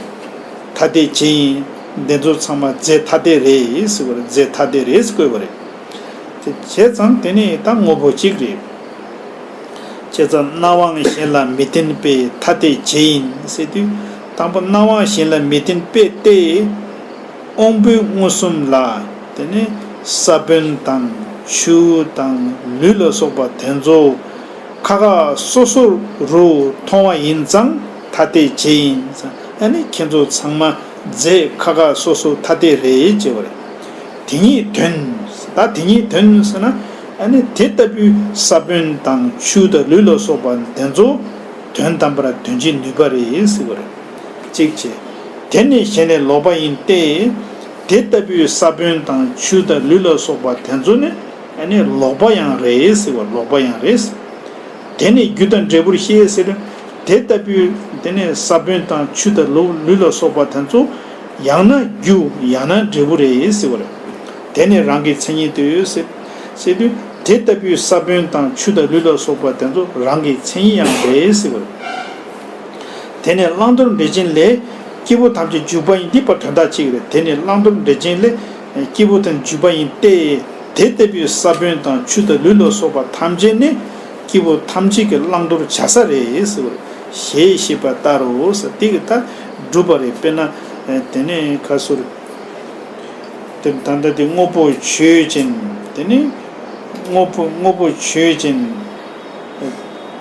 ཐ་དད་བྱས་ཡིན། འདི་ཚོ་ཚང་མ་རྫས་ཐ་དད་རེད་ཟེར་བ་རེད། རྫས་ཐ་དད་རེད་ཟེར་བཀོད་པ་རེད། དེ་བྱས་ཙང་དེ་ནི་ད་དངོས་པོ་གཅིག་རེད། བྱས་ཙང་སྣང་བའང་གཞན་ལ་མི་བརྟེན་པས་ཐ་དད་བྱས་ཡིན་ཟེར་དུས། དང་པོ་སྣང་བའང་གཞན་ལ་མི་བརྟེན་པས་ཏེ། དབང་པོའི་མངོན་སུམ་ལ། དེ་ནས་ས་བོན་དང་ཆུ་དང་ལུད་ལ་སོགས་པ་དེ་ཚོ་ཁ་ཁ་སོ་སོ་རུ་མཐོང་བ་ཡིན་ཙང་ཐ་དད་བྱས་ཡིན། ཨ་ནི་ཁྱེད་ཚོ་ཚང་མ་རྫས་ཁ་ཁ་སོ་སོ་ཐ་དད་རེད་ཅེས་པ་རེད། དེ་ཉིད་དོན། ད་དེ་ཉིད་དོན་ཟེར་ན། ཨ་ནི་དེ་ལྟ་བུའི་ས་བོན་དང་ཆུ་དང་ལུད་ལ་སོགས་པ་དེ་ཚོ་དོན་དམ་པར་དོན་བྱེད་ནུས་པ་རེད་ཟེར་བ་རེད། གཅིག་བྱས། དེ་ནི་གཞན་ལས་ལོག་པ་ཡིན་ཏེ། དེ་ལྟ་བུའི་ས་བོན་དང་ཆུ་དང་ལུད་ལ་སོགས་པ་དེ་ཚོ་ནི་ཨ་ནི་ལོག་པ་ཡང་རེད་ཟེར་བ། ལོག་པ་ཡང་རེད། དེ་ནི་རྒྱུ་དང་འབྲས་བུར་ཤེས་ཟེར། དེ་ལྟ་བུའི་དེ་ནི་ས་བོན་དང་ཆུ་དང་ལུ་ལུད་ལ་སོགས་པ་དེ་ཚོ་ཡང་ན་རྒྱུ་ཡང་ན་འབྲས་བུ་རེད་ཟེར་བ་རེད། དེ་ནི་རང་གི་མཚན་ཉིད་དུ་ཟེར། ཟེར་དུས་དེ་ལྟ་བུའི་ས་བོན་དང་ཆུ་དང་ལུད་ལ་སོགས་པ་དེ་ཚོ་རང་གི་མཚན་ཉིད་ཡང་རེད་ཟེར་བ་རེད། དེ་ནས་བླང་དོར་འགྲེལ་ཆེན་ལས། སྐྱེས་བུ་ཐམས་ཅད་འཇུག་པ་ཡིན། འདི་པར་དོན་དག་གཅིག་རེད། དེ་ནས་བླང་དོར་འགྲེལ་ཆེན་ལས། སྐྱེས་བུ་ཐམས་ཅད་འཇུག་པ་ཡིན་ཏེ། དེ་ལྟ་བུའི་ས་བོན་དང་ཆུ་དང་ལུད་ལ་སོགས་པ་ཐམས་ཅད་ནི་སྐྱེས་བུ་ཐམས་ཅད་ཀྱི་བླང་དོར་བྱ་ས་རེད་ཟེར་བར་ཞེས་ཤེས་པ་ལྟར་རོ་ཟེར། དེ་གི་ད་སྒྲུབ་པ་རེད། དཔེར་ན། དེ་ནས་ཁ་སོར། དེ་ད་ལྟ་དེ་དངོས་པོ་ཆོས་ཅན། དེ་ནི་དངོས་པོ་དངོས་པོ་ཆོས་ཅན།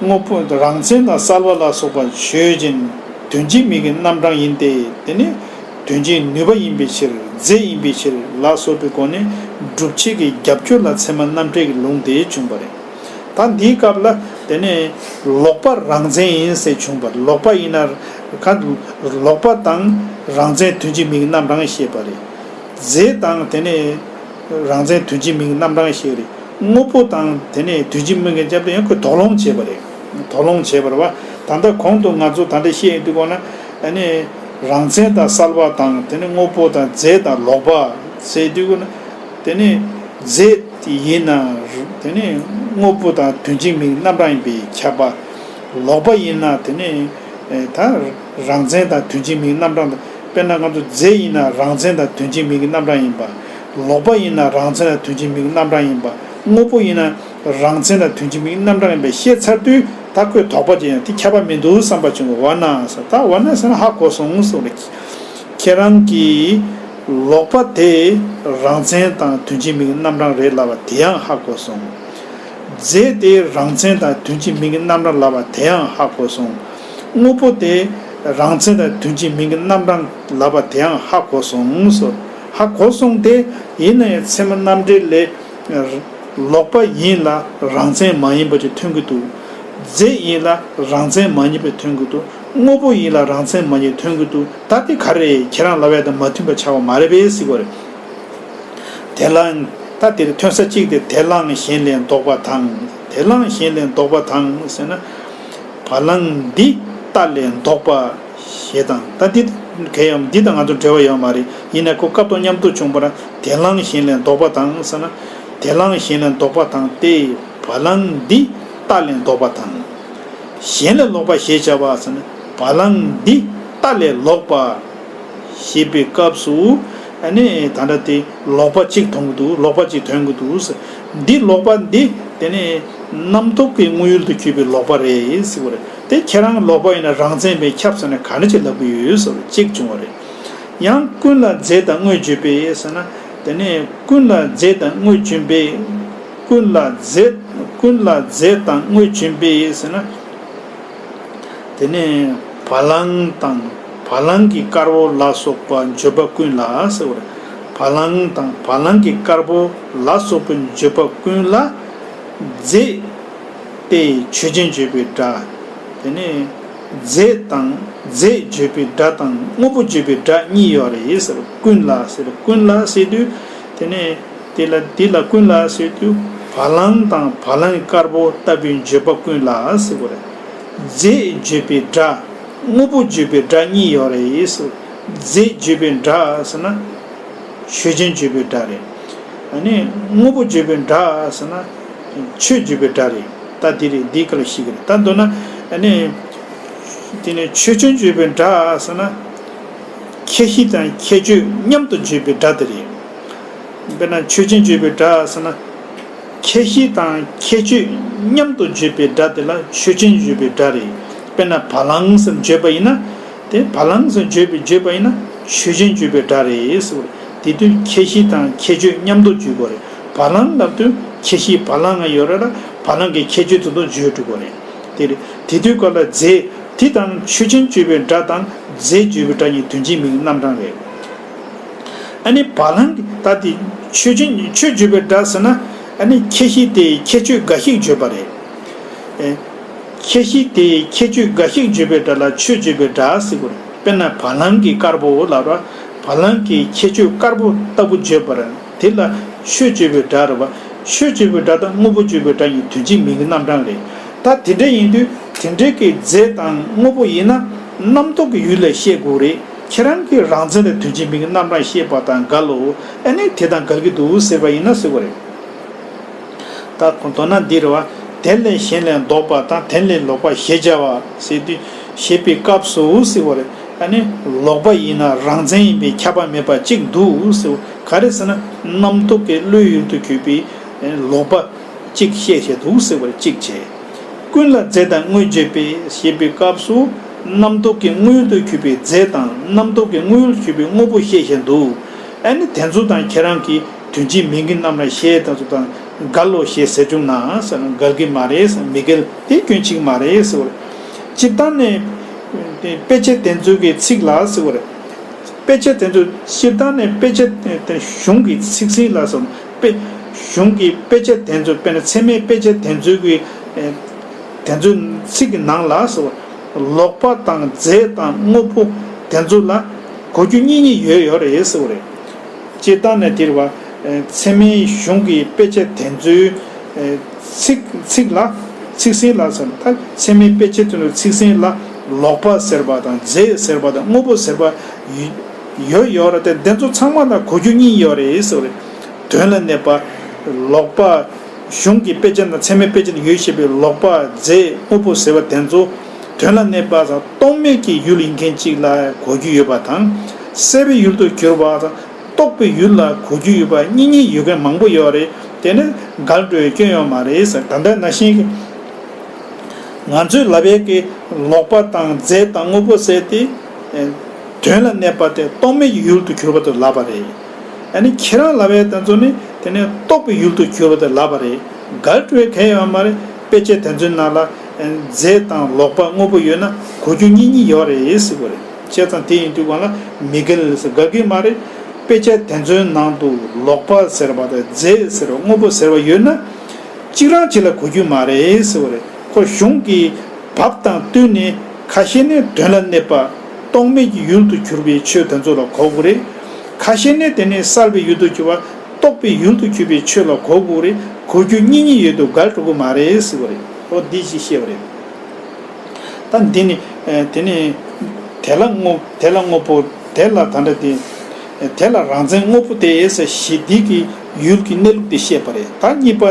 དངོས་པོ་རང་མཚན་དང་གསལ་བ་ལ་སོགས་པ་ཆོས་ཅན། དོན་བྱེད་མིང་གི་རྣམ་གྲངས་ཡིན་ཏེ། དེ་ནི་དོན་བྱེད་ནུས་པ་ཡིན་པའི་ཕྱིར། རྫས་ཡིན་པའི་ཕྱིར་ལ་སོགས་པའི་སྒོ་ནས་སྒྲུབ་བྱེད་ཀྱི་རྒྱབ་སྐྱོར་ལ་ཚད་མ་རྣམ་འགྲེལ་གྱི་ལུང་དེ་བྱུང་བ་རེད། ད་འདིའི་སྐབས་ལ་དེ་ནས་ལོག་པ་རང་མཚན་ཡིན་ཟེར་བྱུང་བ། ལོག་པ་ཡིན་ན་ག་ལོག་པ་དང་རང་མཚན་དོན་བྱེད་མིང་གི་རྣམ་གྲངས་བཤད་པ་རེད། རྫས་དང་དེ་ནས་རང་མཚན་དོན་བྱེད་མིང་གི་རྣམ་གྲངས་བཤད་རེད། དངོས་པོ་དང་དེ་ནས་དོན་བྱེད་མིང་གི་རྣམ་གྲངས་ཡང་ཁོས་དོགས་སློང་བྱས་པ་རེད། དོགས་སློང་བྱས་པ་རེད་བ། ད་ལྟ་གོང་དུ་ང་ཚོ་ད་ལྟ་བཤད་ཡོང་དུས་གོ་ན། ཨ་ནི་རང་མཚན་དང་གསལ་བ་དང་དེ་ནས་དངོས་པོ་དང་རྫས་དང་ལོག་པ་ཟེར་དུས་གོ་ན། དེ་ནས་རྫས་ཡིན་ན་དེ་ནས་དངོས་པོ་དང་དོན་བྱེད་མིང་རྣམ་གྲངས་ཡིན་པས་ཁྱབ་པ། ལོག་པ་ཡིན་ན་དེ་ནས་ད་རང་མཚན་དང་དོན་བྱེད་མིང་རྣམ་གྲངས་དང་། དཔེར་ན་ང་ཚོ་རྫས་ཡིན་ན་རང་མཚན་དང་དོན་བྱེད་མིང་གི་རྣམ་གྲངས་ཡིན་པ། ལོག་པ་ཡིན་ན་རང་མཚན་དང་དོན་བྱེད་མིང་གི་རྣམ་གྲངས་ཡིན་པ། དངོས་པོ་ཡིན་ན་རང་མཚན་དང་དོན་བྱེད་མིང་གི་རྣམ་གྲངས་ཡིན་པ་ཤེས་ཚར་དུས། ད་ཁོས་དོགས་པ་ཅི་ཡང་དེ་ཁྱད་པར་མི་འདུག་བསམ་པ་བྱུང་བ་ན་ཟེར། ད་བ་ན་ཟེར་ན་ཧ་གོ་སོང་གསུངས་རེད། ཁྱེད་རང་གིས་ལོག་པ་དེ་རང་མཚན་དང་དོན་བྱེད་མིང་གི་རྣམ་གྲངས་རེད་ལབ་པ་དེ་ཡང་ཧ་གོ་སོང་། རྫས་དེ་རང་མཚན་དང་དོན་བྱེད་མིང་གི་རྣམ་གྲངས་ལབ་པ་དེ་ཡང་ཧ་གོ་སོང་། དངོས་པོ་དེ་རང་མཚན་དང་དོན་བྱེད་མིང་གི་རྣམ་གྲངས་ལབ་པ་དེ་ཡང་ཧ་གོ་སོང་ཟེར། ཧ་གོ་སོང་སྟེ། ཡིན་ན་ཡང་ཚད་མ་རྣམ་འགྲེལ་ལས། ལོག་པ་ཡིན་ལ་རང་མཚན་མ་ཡིན་པ་ཅིག་ཐོན་གྱི་འདུག་རྫས་ཡིན་ལ་རང་མཚན་མ་ཡིན་པ་ཐོན་གྱི་འདུག་དངོས་པོ་ཡིན་ལ་རང་མཚན་མ་ཡིན་ཐོན་གྱི་འདུག་ད་དེ་ག་རེ་རེད། ཁྱེད་རང་ལབ་ཡ་དང་མ་མཐུན་པ་ཆགས་པ་མ་རེད་པས་ཟེར་གྱི་རེད། དེ་ལའང་ད་དེར་ཐོན་ས་གཅིག་དེ་དེ་ལའང་གཞན་ལས་ལྡོག་པ་དང་། དེ་ལའང་གཞན་ལས་ལྡོག་པ་དང་ཟེར་ན། བ་ལང་འདི་ལྟ་ལས་ལྡོག་པ་ཞེས་དང་། ད་འདི་གལ་ཡང་འདི་དང་ང་ཚོ་འབྲེལ་བ་ཡོད་མ་རེད། ཡིན་ན་ཁོ་སྐབས་དང་མཉམ་དུ་བྱུང་བར་དེ་ལའང་གཞན་ལས་ལྡོག་པ་དང་ཟེར་ན། དེ་ལའང་གཞན་ལས་ལྡོག་པ་དང་སྟེ། བ་ལང་འདི་ལྟ་ལས་ལྡོག་པ་དང་། གཞན་ལས་ལོག་པ་ཞེས་བྱ་བ་ཟེར་ན། བ་ལང་འདི་ལྟ་ལས་ལོག་པ་ཞེས་པའི་སྐབས་སུ། ཨ་ནི་ད་ལྟ་དེ་ལོག་པ་གཅིག་མཐོང་གི་འདུག་ལོག་པ་གཅིག་ཐོན་གྱི་འདུག་འདི་ལོག་པ་འདི་དེ་ནི་རྣམ་རྟོག་གི་དངོས་ཡུལ་དུ་གྱུར་པའི་ལོག་པ་རེད་ཟེར་བ་རེད། དེ་ཁྱེད་རང་ལོག་པ་ཡིན་ན་རང་མཚན་པས་ཁྱབ་ཟེར་ན་ག་འདྲ་ཅིག་ལབ་ཀྱི་ཡོད་ཟེར་བ་གཅིག་བྱུང་བ་རེད། ཡང་ཀུན་ལ་རྫས་དང་དངོས་བརྗོད་པས་ཟེར་ན། དེ་ནས་ཀུན་ལ་རྫས་དང་དངོས་བྱུང་བས། ཀུན་ལ་རྫས། ཀུན་ལ་རྫས་དང་དངོས་བྱུང་བས་ཟེར་ན། དེ་ནས་བ་ལང་དང་བ་ལང་གི་དཀར་པོ་ལ་སོགས་པ་བརྗོད་པ་ཀུན་ལ་ཟེར་བ་རེད། བ་ལང་དང་བ་ལང་གི་དཀར་པོ་ལ་སོགས་པའི་བརྗོད་པ་ཀུན་ལ་རྫས་ཏེ་ཆོས་ཅན་བརྗོད་པའི་སྒྲ། དེ་ནས་རྫས་དང་རྫས་བརྗོད་པའི་སྒྲ་དང་དངོས་པོ་བརྗོད་པའི་སྒྲ་གཉིས་ཡོད་རེད་ཟེར། ཀུན་ལ་ཟེར། ཀུན་ལ་ཟེར་དུས་དེ་ནས་དེ་ལ་དེ་ལ་ཀུན་ལ་ཟེར་དུས་བ་ལང་དང་བ་ལང་དཀར་པོ་ལྟ་བུའི་བརྗོད་པ་ཀུན་ལ་ཟེར་དགོས་རེད། རྫས་བརྗོད་པའི་སྒྲ། དངོས་པོ་བརྗོད་པའི་སྒྲ་གཉིས་ཡོད་རེད་ཟེར། རྫས་བརྗོད་པའི་སྒྲ་ཟེར་ན། ཆོས་ཅན་བརྗོད་པའི་སྒྲ་རེད། ཨ་ནི་དངོས་པོ་བརྗོད་པའི་སྒྲ་ཟེར་ན། ཆོས་བརྗོད་པའི་སྒྲ་རེད། ད་འདི་རེད། འདིའི་སྐོར་ལ་ཤེས་ཀྱི་རེད། ད་མདོར་ན་ཨ་ནི་དེ་ནི་ཆོས་ཅན་བརྗོད་པའི་སྒྲ་ཟེར་ན། ཁྱད་གཞི་དང་ཁྱད་ཆོས་མཉམ་དུ་བརྗོད་པའི་སྒྲ་དེ་རེད། དཔེར་ན་ཆོས་ཅན་བརྗོད་པའི་སྒྲ་ཟེར་ན། ཁྱད་གཞི་དང་ཁྱད་ཆོས་མཉམ་དུ་བརྗོད་པའི་སྒྲ་དེ་ལ་ཆོས་ཅན་བརྗོད་པའི་སྒྲ་རེད། དཔེར་ན་བ་ལང་ཟེར་བརྗོད་པ་ཡིན་ན། དེ་བ་ལང་ཟེར་བརྗོད་པའི་བརྗོད་པ་ཡིན་ན་ཆོས་ཅན་བརྗོད་པའི་སྒྲ་རེད་ཟེར་བ་རེད། དེ་དུས་ཁྱད་གཞི་དང་ཁྱད་ཆོས་མཉམ་དུ་བརྗོད་དགོས་རེད། བ་ལང་ལབ་དུས་ཁྱད་གཞི་བ་ལང་ང་ཡོད་རེད་ལ། བ་ལང་གི་ཁྱད་ཆོས་དེ་ཚོ་བརྗོད་འགྲོ་དགོས་རེད། དེ་རེད། དེ་དུས་སྐབས་ལ་རྫས་དེ་དང་ཆོས་ཅན་བརྗོད་པའི་སྒྲ་དང་རྫས་བརྗོད་པའི་སྒྲ་གཉིས་དོན་གཅིག་མིང་གི་རྣམ་གྲངས་རེད། ཨ་ནི་བ་ལང་གི་ད་དེ་ཆོས་ཅན་ཆོས་བརྗོད་པའི་སྒྲ་ཟེར་ན། ཨ་ནི་ཁྱད་གཞི་དེ་ཁྱད་ཆོས་འགའ་ཞིག་བརྗོད་པ་རེད། ཨེ། ཁྱད་གཞི་དེ་ཁྱད་ཆོས་འགའ་ཞིག་བརྗོད་པའི་སྒྲ་ལ་ཆོས་བརྗོད་པའི་སྒྲ་ཟེར་དགོས་རེད། དཔེར་ན་བ་ལང་གི་དཀར་པོ་ལབ་ར། བ་ལང་གི་ཁྱད་ཆོས་དཀར་པོ་ལྟ་བུ་བརྗོད་པ་རེད། དེ་ལ་ཆོས་བརྗོད་པའི་སྒྲ་རེད་བ། ཆོས་བརྗོད་པའི་སྒྲ་དང་དངོས་པོ་བརྗོད་པའི་སྒྲ་གཉིས་དོན་གཅིག་མིང་གི་རྣམ་གྲངས་རེད། ད་དེ་འདྲ་ཡིན་དུས་དེ་འདྲའི་གི་རྫས་དང་དངོས་པོ་ཡིན་ན་རྣམ་རྟོག་གི་ཡུལ་ལ་བཤད་དགོས་རེད། ཁྱེད་རང་གི་རང་མཚན་ལ་དོན་གཅིག་མིང་གི་རྣམ་གྲངས་བཤད་པ་དང་འགལ་ལོ། ཨ་ནི་དེ་དང་འགལ་གྱི་འདུག་ཟེར་བ་ཡིན་ན་ཟེར་བ་རེད། ད་མདོར་ན་འདི་རེད་བ། དེ་ལས་གཞན་ལས་ལྡོག་པ་དང་དེ་ལས་ལོག་པ་ཞེས་བྱ་བ་ཟེར་དུས་བཤད་པའི་སྐབས་སུ་ཟེར་བ་རེད། ཨ་ནི་ལོག་པ་ཡིན་ན་རང་མཚན་ཡིན་པས་ཁྱབ་པ་མེད་པ་གཅིག་འདུག་ཟེར། ག་རེ་ཟེར་ན་རྣམ་རྟོག་གི་བློའི་ཡུལ་དུ་གྱུར་པའི་ལོག་པ་གཅིག་བཤད་བཞིན་འདུག་ཟེར་བ་རེད། གཅིག་བྱས། ཀུན་ལ་རྫས་དང་དངོས་བརྗོད་པས་ཞེས་པའི་སྐབས་སུ་རྣམ་རྟོག་གི་དངོས་ཡུལ་དུ་གྱུར་པའི་རྫས་དང་རྣམ་རྟོག་གི་དངོས་ཡུལ་གྱུར་པའི་དངོས་པོ་བཤད་བཞིན་འདུག། ཨ་ནི་དེ་ཚོ་དང་ཁྱེད་རང་གིས་དོན་གཅིག་མིང་གི་རྣམ་གྲངས་བཤད་དེ་ཚོ་དང་འགལ་ལོ་ཞེས་ཟེར་བྱུང་ན་ཟེར། འགལ་གྱི་མ་རེད་ཟེར། མི་འགལ་དེ་སྐྱོན་ཅིག་མ་རེད་ཟེར་བ་རེད། སྤྱིར་བཏང་ནས་དཔེ་ཆ་དེ་ཚོའི་གི་ཚིག་ལ་ཟེར་བ་རེད། དཔེ་ཆ་དེ་ཚོ་སྤྱིར་བཏང་ནས་དཔེ་ཆ་དེ་གཞུང་གི་ཚིག་ཟིན་ལ་ཟེར། དཔེ་གཞུང་གི་དཔེ་ཆ་དེ་ཚོ་དཔེར་ན་ཚད་མའི་དཔེ་ཆ་དེ་ཚོའི་གི་དེ་ཚོའི་ཚིག་གི་ནང་ལ་ཟེར་བ་ལོག་པ་དང་རྫས་དང་དངོས་པོ་དེ་ཚོ་ལ་གོ་རྒྱུ་གཉིས་གཉིས་ཡོད་ཡོད་རེད་ཟེར་བ་རེད། སྤྱིར་བཏང་ནས་དེ་རེད་བ། ཚད་མའི་གཞུང་གི་དཔེ་ཆ་དེ་ཚོའི་ཚིག་ཚིག་ལ་ཚིག་ཟིན་ལ་ཟེར། ད་ཚད་མའི་དཔེ་ཆ་དེ་ཚོའི་ཚིག་ཟིན་ལ་ལོག་པ་ཟེར་བ་དང་རྫས་ཟེར་བ་དང་དངོས་པོ་ཟེར་བ་ཡོད་ཡོད་རེད་དེ། དེ་ཚོ་ཚང་མ་ལ་གོ་རྒྱུ་གཉིས་ཡོད་རེད་ཟེར་བ་རེད། དོན་ལ་གནས་པ། ལོག་པ། གཞུང་གི་དཔེ་ཆ་ན་ཚད་མའི་དཔེ་ཆ་ན་ཡོད་བཤད་པའི་ལོག་པ་རྫས་དངོས་པོ་ཟེར་བ་དེ་ཚོ་དོན་ལ་གནས་པ་དང་རྟོག་མེད་ཀྱི་ཡུལ་ཡིན་མཁན་གཅིག་ལ་གོ་རྒྱུ་ཡོད་པ་དང་། སྲེད་པའི་ཡུལ་དུ་གྱུར་པ་དང་རྟོག་པའི་ཡུལ་ལ་གོ་རྒྱུ་ཡོད་པ་གཉིས་གཉིས་ཡོད་མཁན་མང་པོ་ཡོད་རེད། དེ་ནི་འགལ་འགྲོའི་སྐྱོན་ཡོད་མ་རེད་ཟེར། ད་ལྟ་ནང་བཞིན་གྱི་ང་ཚོས་ལབ་ཡས་ཀྱི་ལོག་པ་དང་རྫས་དང་དངོས་པོ་ཟེར་ཏེ། དོན་ལ་གནས་པ་དེ་རྟོག་མེད་ཀྱི་ཡུལ་དུ་གྱུར་པ་དེ་ལབ་པ་རེད། ཨ་ནི་ཁྱེད་རང་ལབ་ཡས་དེ་ཚོ་ནི་དེ་ནི་རྟོག་པའི་ཡུལ་དུ་གྱུར་པ་དེ་ལབ་པ་རེད། འགལ་འགྲོ་ཡས་གང་ཡང་ཡོད་མ་རེད། དཔེ་ཆ་དེ་ཚོའི་ནང་ལ་རྫས་དང་ལོག་པ་དངོས་པོ་ཡོད་ན་གོ་རྒྱུ་གཉིས་གཉིས་ཡོད་རེད་ཟེར་བ་རེད། བྱས་ཙང་དེ་ཡིན་དུས་གང་ལ་མི་འགལ་ཟེར། འགལ་གྱི་མ་རེད། དཔེ་ཆ་དེ་ཚོའི་ནང་དུ་ལོག་པ་ཟེར་བ་དང་རྫས་ཟེར་བ་དངོས་པོ་ཟེར་བ་ཡོད་ན་གཅིག་རང་གཅིག་ལ་གོ་རྒྱུ་མ་རེད་ཟེར་བ་རེད། ཁོ་གཞུང་གི་བབ་དང་བསྟུན་ནས་ཁ་ཤས་ནི་དོན་ལ་གནས་པ་རྟོག་མེད་ཀྱི་ཡུལ་དུ་གྱུར་པའི་ཆོས་དེ་ཚོ་ལ་གོ་དགོས་རེད། ཁ་ཤས་ནི་དེ་ནི་སྲེད་པའི་ཡུལ་དུ་གྱུར་པ་རྟོག་པའི་ཡུལ་དུ་གྱུར་པའི་ཆོས་ལ་གོ་དགོས་རེད། གོ་རྒྱུ་གཉིས་གཉིས་ཡོད་དུ་འགལ་འགྲོ་གི་མ་རེད་ཟེར་བ་རེད། ཨོ་འདི་ཞིག་བཤད་པ་རེད། ད་འདི་ནི་ཨེ་དེ་ནི་དེ་ལ་དངོས་དེ་ལ་དངོས་པོ་དེ་ལ་ད་འདྲ་དེ་དེ་ལ་རང་མཚན་དངོས་པོ་དེ་ཟེར་ཞེས་འདི་གི་ཡུལ་གྱི་གནས་ལུགས་དེ་བཤད་པ་རེད། ད་གཉིས་པ་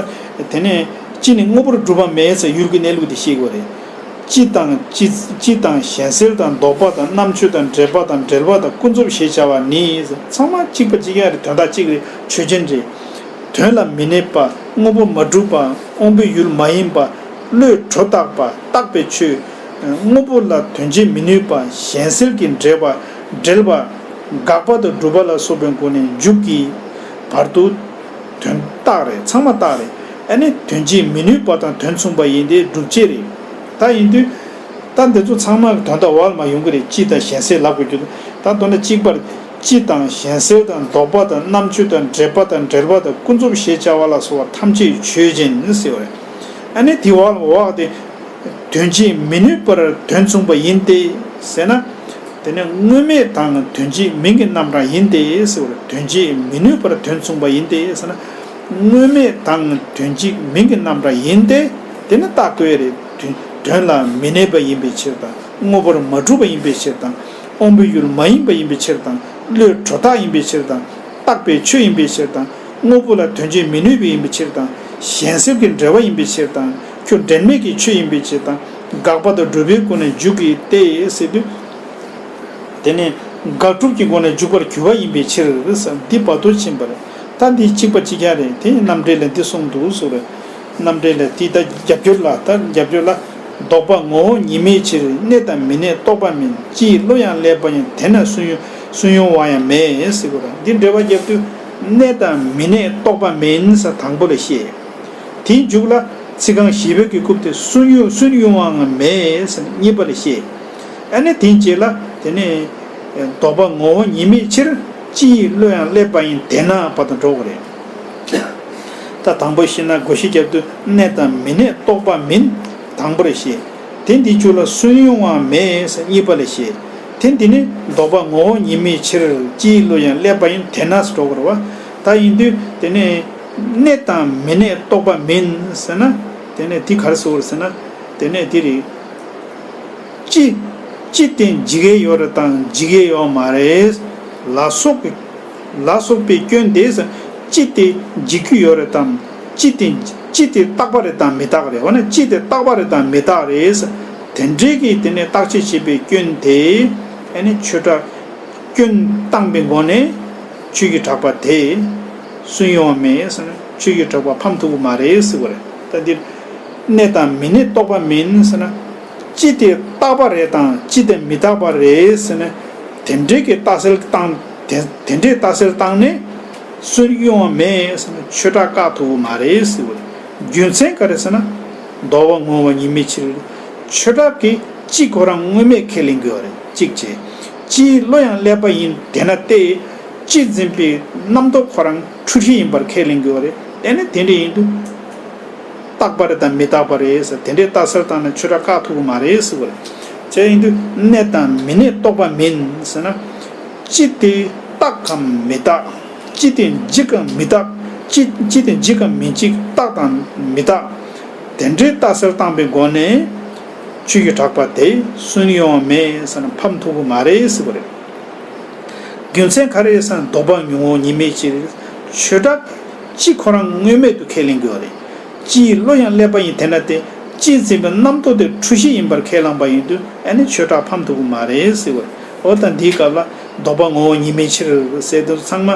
དེ་ནི་སྤྱི་ནི་དངོས་པོར་གྲུབ་པ་མེད་ཟེར་ཡུལ་གྱི་གནས་ལུགས་དེ་བཤད་དགོས་རེད། སྤྱི་དང་སྤྱི་སྤྱི་དང་གཞན་སེལ་དང་ལྡོག་པ་དང་རྣམ་གཅོད་དང་འབྲེལ་པ་དང་འབྲེལ་བ་དང་ཀུན་རྫོབ་ཞེས་བྱ་བ་ནི་ཚང་མ་གཅིག་པ་གཅིག་རྐྱང་རེད། དོན་དག་གཅིག་རེད། ཆོས་ཅན་རེད། དོན་ལ་མི་གནས་པ། དངོས་པོ་མ་གྲུབ་པ། དབང་པོའི་ཡུལ་མ་ཡིན་པ། བློས་སྒྲོ་བཏགས་པ། བཏགས་པའི་ཆོས། དངོས་པོ་ལ་དོན་བྱེད་མི་ནུས་པ། གཞན་སེལ་གྱི་འབྲེལ་བ། འབྲེལ་བ། དགག་པ་དང་སྒྲུབ་པ་ལ་སོགས་པའི་སྒོ་ནས་མཇུག་གི་བར་དུ་དོན་རྟགས་རེད། ཚང་མ་རྟགས་རེད། ཨ་ནི་དོན་བྱེད་མི་ནུས་པ་དང་དོན་མཚུངས་པ་ཡིན་ཏེ་སྒྲུབ་བྱེད་རེད། ད་ཡིན་དུས་ད་འདི་ཚོ་ཚང་མ་གི་དོན་དག་འོག་ལ་མ་ཡོང་གི་རེད། སྤྱི་དང་གཞན་སེལ་ལབ་དགོས་རྒྱུ་ད་མདོར་ན་གཅིག་པར། སྤྱི་དང་གཞན་སེལ་དང་ལྡོག་པ་དང་རྣམ་གཅོད་དང་འབྲེལ་པ་དང་འབྲེལ་བ་དང་ཀུན་རྫོབ་ཞེས་བྱ་བ་ལ་སོགས་པ་ཐམས་ཅད་ཆོས་ཅན་ཟེར་བ་རེད། ཨ་ནི་དེ་བ་ལ་འོག་དེ། དོན་བྱེད་མི་ནུས་པར་དོན་མཚུངས་པ་ཡིན་ཏེ། ཟེར་ན། དེ་ནི་དངོས་མེད་དང་དོན་བྱེད་མིན་གྱི་རྣམ་གྲངས་ཡིན་ཏེ་ཟེར་བ་རེད། དོན་བྱེད་མི་ནུས་པར་དོན་མཚུངས་པ་ཡིན་ཏེ་ཟེར་ན། དངོས་མེད་དང་དོན་གཅིག་མིང་གི་རྣམ་གྲངས་ཡིན་ཏེ། དེ་ནི་རྟག་གོ་ཡ་རེད། དོན་དོན་ལ་མི་གནས་པ་ཡིན་པའི་ཕྱིར་དང་། དངོས་པོར་མ་གྲུབ་པ་ཡིན་པའི་ཕྱིར་དང་། དབང་པོའི་ཡུལ་མ་ཡིན་པ་ཡིན་པའི་ཕྱིར་དང་། བློས་གྲུབ་རྟགས་ཡིན་པའི་ཕྱིར་དང་། རྟག་པའི་ཆོས་ཡིན་པའི་ཕྱིར་དང་། དངོས་པོ་ལ་དོན་བྱེད་མི་ནུས་པ་ཡིན་པའི་ཕྱིར་དང་། གཞན་སེལ་གྱི་འབྲེལ་བ་ཡིན་པའི་ཕྱིར་དང་། ཁྱོད་འབྲེལ་མེད་ཀྱི་ཆོས་ཡིན་པའི་ཕྱིར་དང་། དགག་པ་དང་སྒྲུབ་པའི་སྒོ་ནས་འཇུག་གི་སྟེ་ཟེར་དུས། དེ་ནས་དགག་སྒྲུབ་ཀྱི་སྒོ་ནས་འཇུག་པར་གྱུར་པ་ཡིན་པའི་ཕྱིར་ཟེར། འདི་བར་དུ་ཕྱིན་པ་རེད། ད་འདི་གཅིག་པ་གཅིག་རྐྱང་རེད། དེ་རྣམ་འགྲེལ་ལས་འདི་གསུངས་འདུག་ཟེར་བ་རེད། རྣམ་འགྲེལ་ལས་འདི་ད་རྒྱབ་སྐྱོར་ལ། ད་རྒྱབ་སྐྱོར་ལ། ལྡོག་པ་ངོ་བོ་ཉིད་མེད་ཕྱིར། གནས་དང་མི་གནས་རྟོགས་པ་མིན། སྤྱི་ཡི་བློ་ཡང་བསླད་པ་ཡིན། དེས་ན་སུན་དབྱུང་སུན་དབྱུང་བ་ཡང་མེད་ཟེར་བ་རེད། འདི་འགྲེལ་པ་རྒྱབ་དུས་གནས་དང་མི་གནས་རྟོགས་པ་མིན་ཟེར་དང་པོ་ལ་བཤད། དེའི་མཇུག་ལ་ཚིག་རྐང་བཞི་པའི་གི་རྐུབ་དེ་སུན་དབྱུང་སུན་དབྱུང་བའང་མེད་ཟེར་གཉིས་པ་ལ་བཤད། ཨ་ནི་དེའི་རྗེས་ལ་དེ་ནས་ལྡོག་པ་ངོ་བོ་ཉིད་མེད་ཕྱིར། སྤྱི་ཡི་བློ་ཡང་བསླད་པ་ཡིན། དེས་ན་བར་དུ་འགྲོ་གི་རེད། ད་དང་པོ་བཤད་ན་བགོ་བཤའ་རྒྱབ་དུས་གནས་དང་མི་གནས་རྟོགས་པ་མིན། དང་པོར་བཤད། དེ་འདིའི་མཇུག་ལ་སུན་དབྱུང་བའང་མེད་ཟེར་གཉིས་པ་ལ་བཤད། དེ་འདི་ནི་ལྡོག་པ་ངོ་བོ་ཉིད་མེད་ཕྱིར། སྤྱི་ཡི་བློ་ཡང་བསླད་པ་ཡིན། དེས་ན་ཟེར་འགྲོ་གི་རེད་བ། ད་ཡིན་དུས་དེ་ནས་གནས་དང་མི་གནས་རྟོགས་པ་མིན་ཟེར་ན། དེ་ནས་དེ་ག་རེ་ཟེར་དགོས་རེད་ཟེར་ན། དེ་ནས་དེ་རེད། སྤྱི། སྤྱི་དེ་འཇིག་ཡས་ཡོད་རེད་དམ་འཇིག་ཡས་ཡོད་མ་རེད། ལ་སོགས་པའི། ལ་སོགས་པའི་སྐྱོན་དེས་སྤྱི་དེ་འཇིག་རྒྱུ་ཡོད་རེད་དམ། སྤྱི་དེ། སྤྱི་དེ་རྟག་པ་རེད་དམ་མི་རྟག་རེད། འོ་ན་སྤྱི་དེ་རྟག་པ་རེད་དམ་མི་རྟག་རེད། དེ་འདྲའི་གི་དེ་ནས་བརྟག་དཔྱད་བྱེད་པའི་སྐྱོན་དེ། ཨ་ནི་ཆོས་གྲགས། སྐྱོན་བཏང་པའི་སྒོ་ནས་ཆོས་ཀྱི་གྲགས་པ་དེ་སུན་དབྱུང་བ་མེད་ཟེར་ན། ཆོས་ཀྱི་གྲགས་པ་ཕམ་ཐུབ་ཀྱི་མ་རེད་ཟེར་བ་རེད། ད་འདིར་གནས་དང་མི་གནས་རྟོགས་པ་མིན་ཟེར་ན། སྤྱི་དེ་རྟག་པ་རེད་དམ་སྤྱི་དེ་མི་རྟག་པ་རེད་ཟེར་ན། དེ་འདྲའི་གི་རྟགས་གསལ་བཏང་། དེ་དེ་འདྲའི་རྟགས་གསལ་བཏང་ནས་སུན་དབྱུང་བ་མེད་ཟེར་ན་ཆོས་གྲགས་བཀག་ཐུབ་ཀྱི་མ་རེད་ཟེར་བ་རེད། རྒྱུ་མཚན་ག་རེ་ཟེར་ན། ལྡོག་པ་ངོ་བོ་ཉིད་མེད་ཕྱིར། ཆོས་གྲགས་ཀྱིས་སྤྱི་ཁོ་རང་དངོས་མེད་ཁས་ལེན་གྱི་ཡོད་རེད། གཅིག་བྱས། སྤྱིའི་བློ་ཡང་བསླད་པ་ཡིན། དེས་ན་སྟེ། སྤྱི་འཛིན་པའི་རྣམ་རྟོག་ཁོ་རང་འཁྲུལ་གཞི་ཡིན་པར་ཁས་ལེན་གྱི་ཡོད་རེད། དེ་ནི་དེ་འདྲ་ཡིན་དུས། རྟག་པ་རེད་དམ་མི་རྟག་པ་རེད་ཟེར། དེ་འདྲའི་རྟགས་གསལ་བཏང་ན་ཆོས་གྲགས་བཀག་ཐུབ་ཀྱི་མ་རེད་ཟེར་བ་རེད། བྱས་ཡིན་དུས་གནས་དང་མི་གནས་རྟོགས་པ་མིན་ཟེར་ན། སྤྱི་དེ་རྟག་གམ་མི་རྟག་སྤྱི་དེ་འཇིག་གམ་མི་རྟག་སྤྱི་སྤྱི་དེ་འཇིག་གམ་མི་འཇིག་རྟག་དང་མི་རྟག་དེ་འདྲའི་རྟགས་གསལ་བཏང་པའི་སྒོ་ནས་ཆོས་ཀྱི་གྲགས་པ་དེ་སུན་དབྱུང་བ་མེད་ཟེར་ན་ཕམ་ཐུབ་ཀྱི་མ་རེད་ཟེར་བ་རེད། རྒྱུ་མཚན་ག་རེ་ཟེར་ན་ལྡོག་པ་ངོ་བོ་ཉིད་མེད་ཕྱིར། ཆོས་གྲགས་སྤྱི་ཁོ་རང་དངོས་མེད་དུ་ཁས་ལེན་གྱི་ཡོད་རེད། སྤྱིའི་བློ་ཡང་བསླད་པ་ཡིན། དེས་ན་སྟེ། སྤྱི་འཛིན་པའི་རྣམ་རྟོག་དེ་འཁྲུལ་གཞི་ཡིན་པར་ཁས་བླངས་པ་ཡིན་དུས་ཨ་ནི་ཆོས་གྲགས་ཕམ་ཐུབ་ཀྱི་མ་རེད་ཟེར་བ་རེད། འོ་ད་འདིའི་སྐབས་ལ་ལྡོག་པ་ངོ་བོ་ཉིད་མེད་ཕྱིར་ཟེར་དུས་ཚང་མ་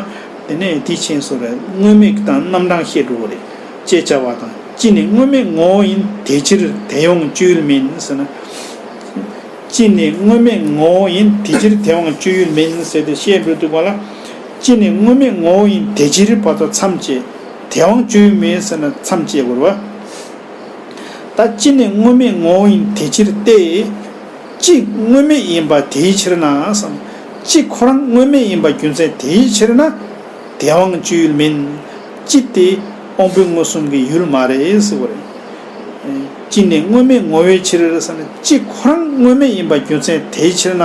དེ་ནས་འདི་ཕྱིན་སོང་རེད། དངོས་མེད་དང་རྣམ་གྲངས་བཤད་འགྲོ་གི་རེད། ཅེས་བྱ་བ་དང་། སྤྱི་ནི་དངོས་མེད་ངོ་བོ་ཡིན། དེ་ཕྱིར་དེ་དབང་སྤྱོད་ཡུལ་མིན་ཟེར་ན། སྤྱི་ནི་དངོས་མེད་ངོ་བོ་ཡིན། དེ་ཕྱིར་དེ་དབང་སྤྱོད་ཡུལ་མིན་ཟེར་ཏེ་བཤད་འགྲོ་དུས་ག་ལ། སྤྱི་ནི་དངོས་མེད་ངོ་བོ་ཡིན། དེ་ཕྱིར་བར་དུ་མཚམས་བཅད། དེ་དབང་སྤྱོད་ཡུལ་མིན་ཟེར་ན་མཚམས་བཅད་དགོས་རེད་བ། ད་སྤྱི་ནི་དངོས་མེད་ངོ་བོ་ཡིན། དེ་ཕྱིར་ཏེ། སྤྱི་དངོས་མེད་ཡིན་པ་དེའི་ཕྱིར་ན་བསམ། སྤྱི་ཁོ་རང་དངོས་མེད་ཡིན་པ་རྒྱུ་མཚན་དེའི་ཕྱིར་ན། དེ་དབང་སྤྱོད་ཡུལ་མིན། སྤྱི་དེ་དབང་པོའི་མངོན་སུམ་གྱི་ཡུལ་མ་རེད་ཟེར་བ་རེད། སྤྱི་ནི་དངོས་མེད་ངོ་བོའི་ཕྱིར་ཟེར་ན་སྤྱི་ཁོ་རང་དངོས་མེད་ཡིན་པ་རྒྱུ་མཚན་དེའི་ཕྱིར་ན།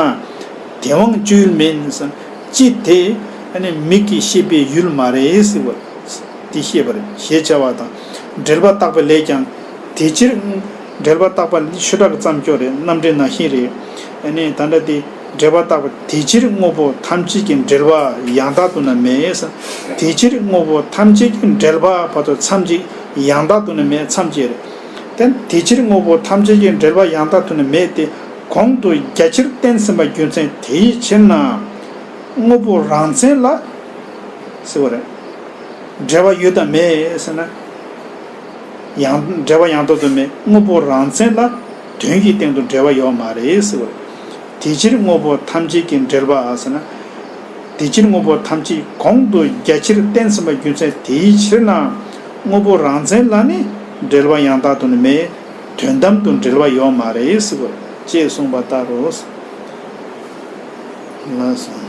དེ་དབང་སྤྱོད་ཡུལ་མིན་ཟེར་ན་སྤྱི་དེ་ཨ་ནི་མིག་གིས་ཤེས་པའི་ཡུལ་མ་རེད་ཟེར་བ་རེད། དེ་ཤེས་པར་ཞེས་བྱ་བ་དང་། འབྲེལ་པ་བརྟག་པ་ལས་ཀྱང་། དེ་ཕྱིར། འབྲེལ་པ་བརྟག་པ་ཆོས་གྲགས་ཀྱི་བརྩམས་སྐྱོར་རེད། རྣམ་འགྲེལ་ནང་བཞིན་རེད། ཨ་ནི་ད་ལྟ་དེ་འབྲེལ་པ་བརྟག་པ་དེ་ཕྱིར་དངོས་པོ་ཐམས་ཅད་ཀྱི་འབྲེལ་པ་ཡང་དག་ཏུ་ནི་མེད། དེ་ཕྱིར་དངོས་པོ་ཐམས་ཅད་ཀྱི་འབྲེལ་པ་བར་དུ་མཚམས་ཀྱི་ཡང་དག་ཏུ་ནི་མེད་མཚམས་བཅད་རེད། དེ་དེ་ཕྱིར་དངོས་པོ་ཐམས་ཅད་ཀྱི་འབྲེལ་པ་ཡང་དག་ཏུ་ནི་མེད་དེ། གོང་དུ་རྒྱ་ཆེར་བསྟན་ཟིན་པ་རྒྱུ་མཚན་དེའི་ཕྱིར་ན། དངོས་པོ་རང་མཚན་ལ། ཟེར་བ་རེད། འབྲེལ་བ་ཡོད་དམ་མེད་ཟེར་ན། ཡང་འབྲེལ་བ་ཡང་དག་ཏུ་མེད། དངོས་པོ་རང་མཚན་ལ་དོན་གྱི་སྟེང་དུ་འབྲེལ་བ་ཡོད་མ་རེད་ཟེར་བ་རེད། དེ་ཕྱིར་དངོས་པོ་ཐམས་ཅད་ཀྱི་འབྲེལ་པ་ཟེར་ན། དེ་ཕྱིར་དངོས་པོ་ཐམས་ཅད་གོང་དུ་རྒྱ་ཆེར་བསྟན་ཟིན་པ་རྒྱུ་མཚན་དེའི་ཕྱིར་ན། དངོས་པོ་རང་མཚན་ལ་ནི་འབྲེལ་བ་ཡང་དག་ཏུ་ནི་མེད། དོན་དམ་དུ་འབྲེལ་བ་ཡོད་མ་རེད་ཟེར་བ་རེད། ཅེས་གསུངས་པ་ལྟར་རོ། ལགས་སོ།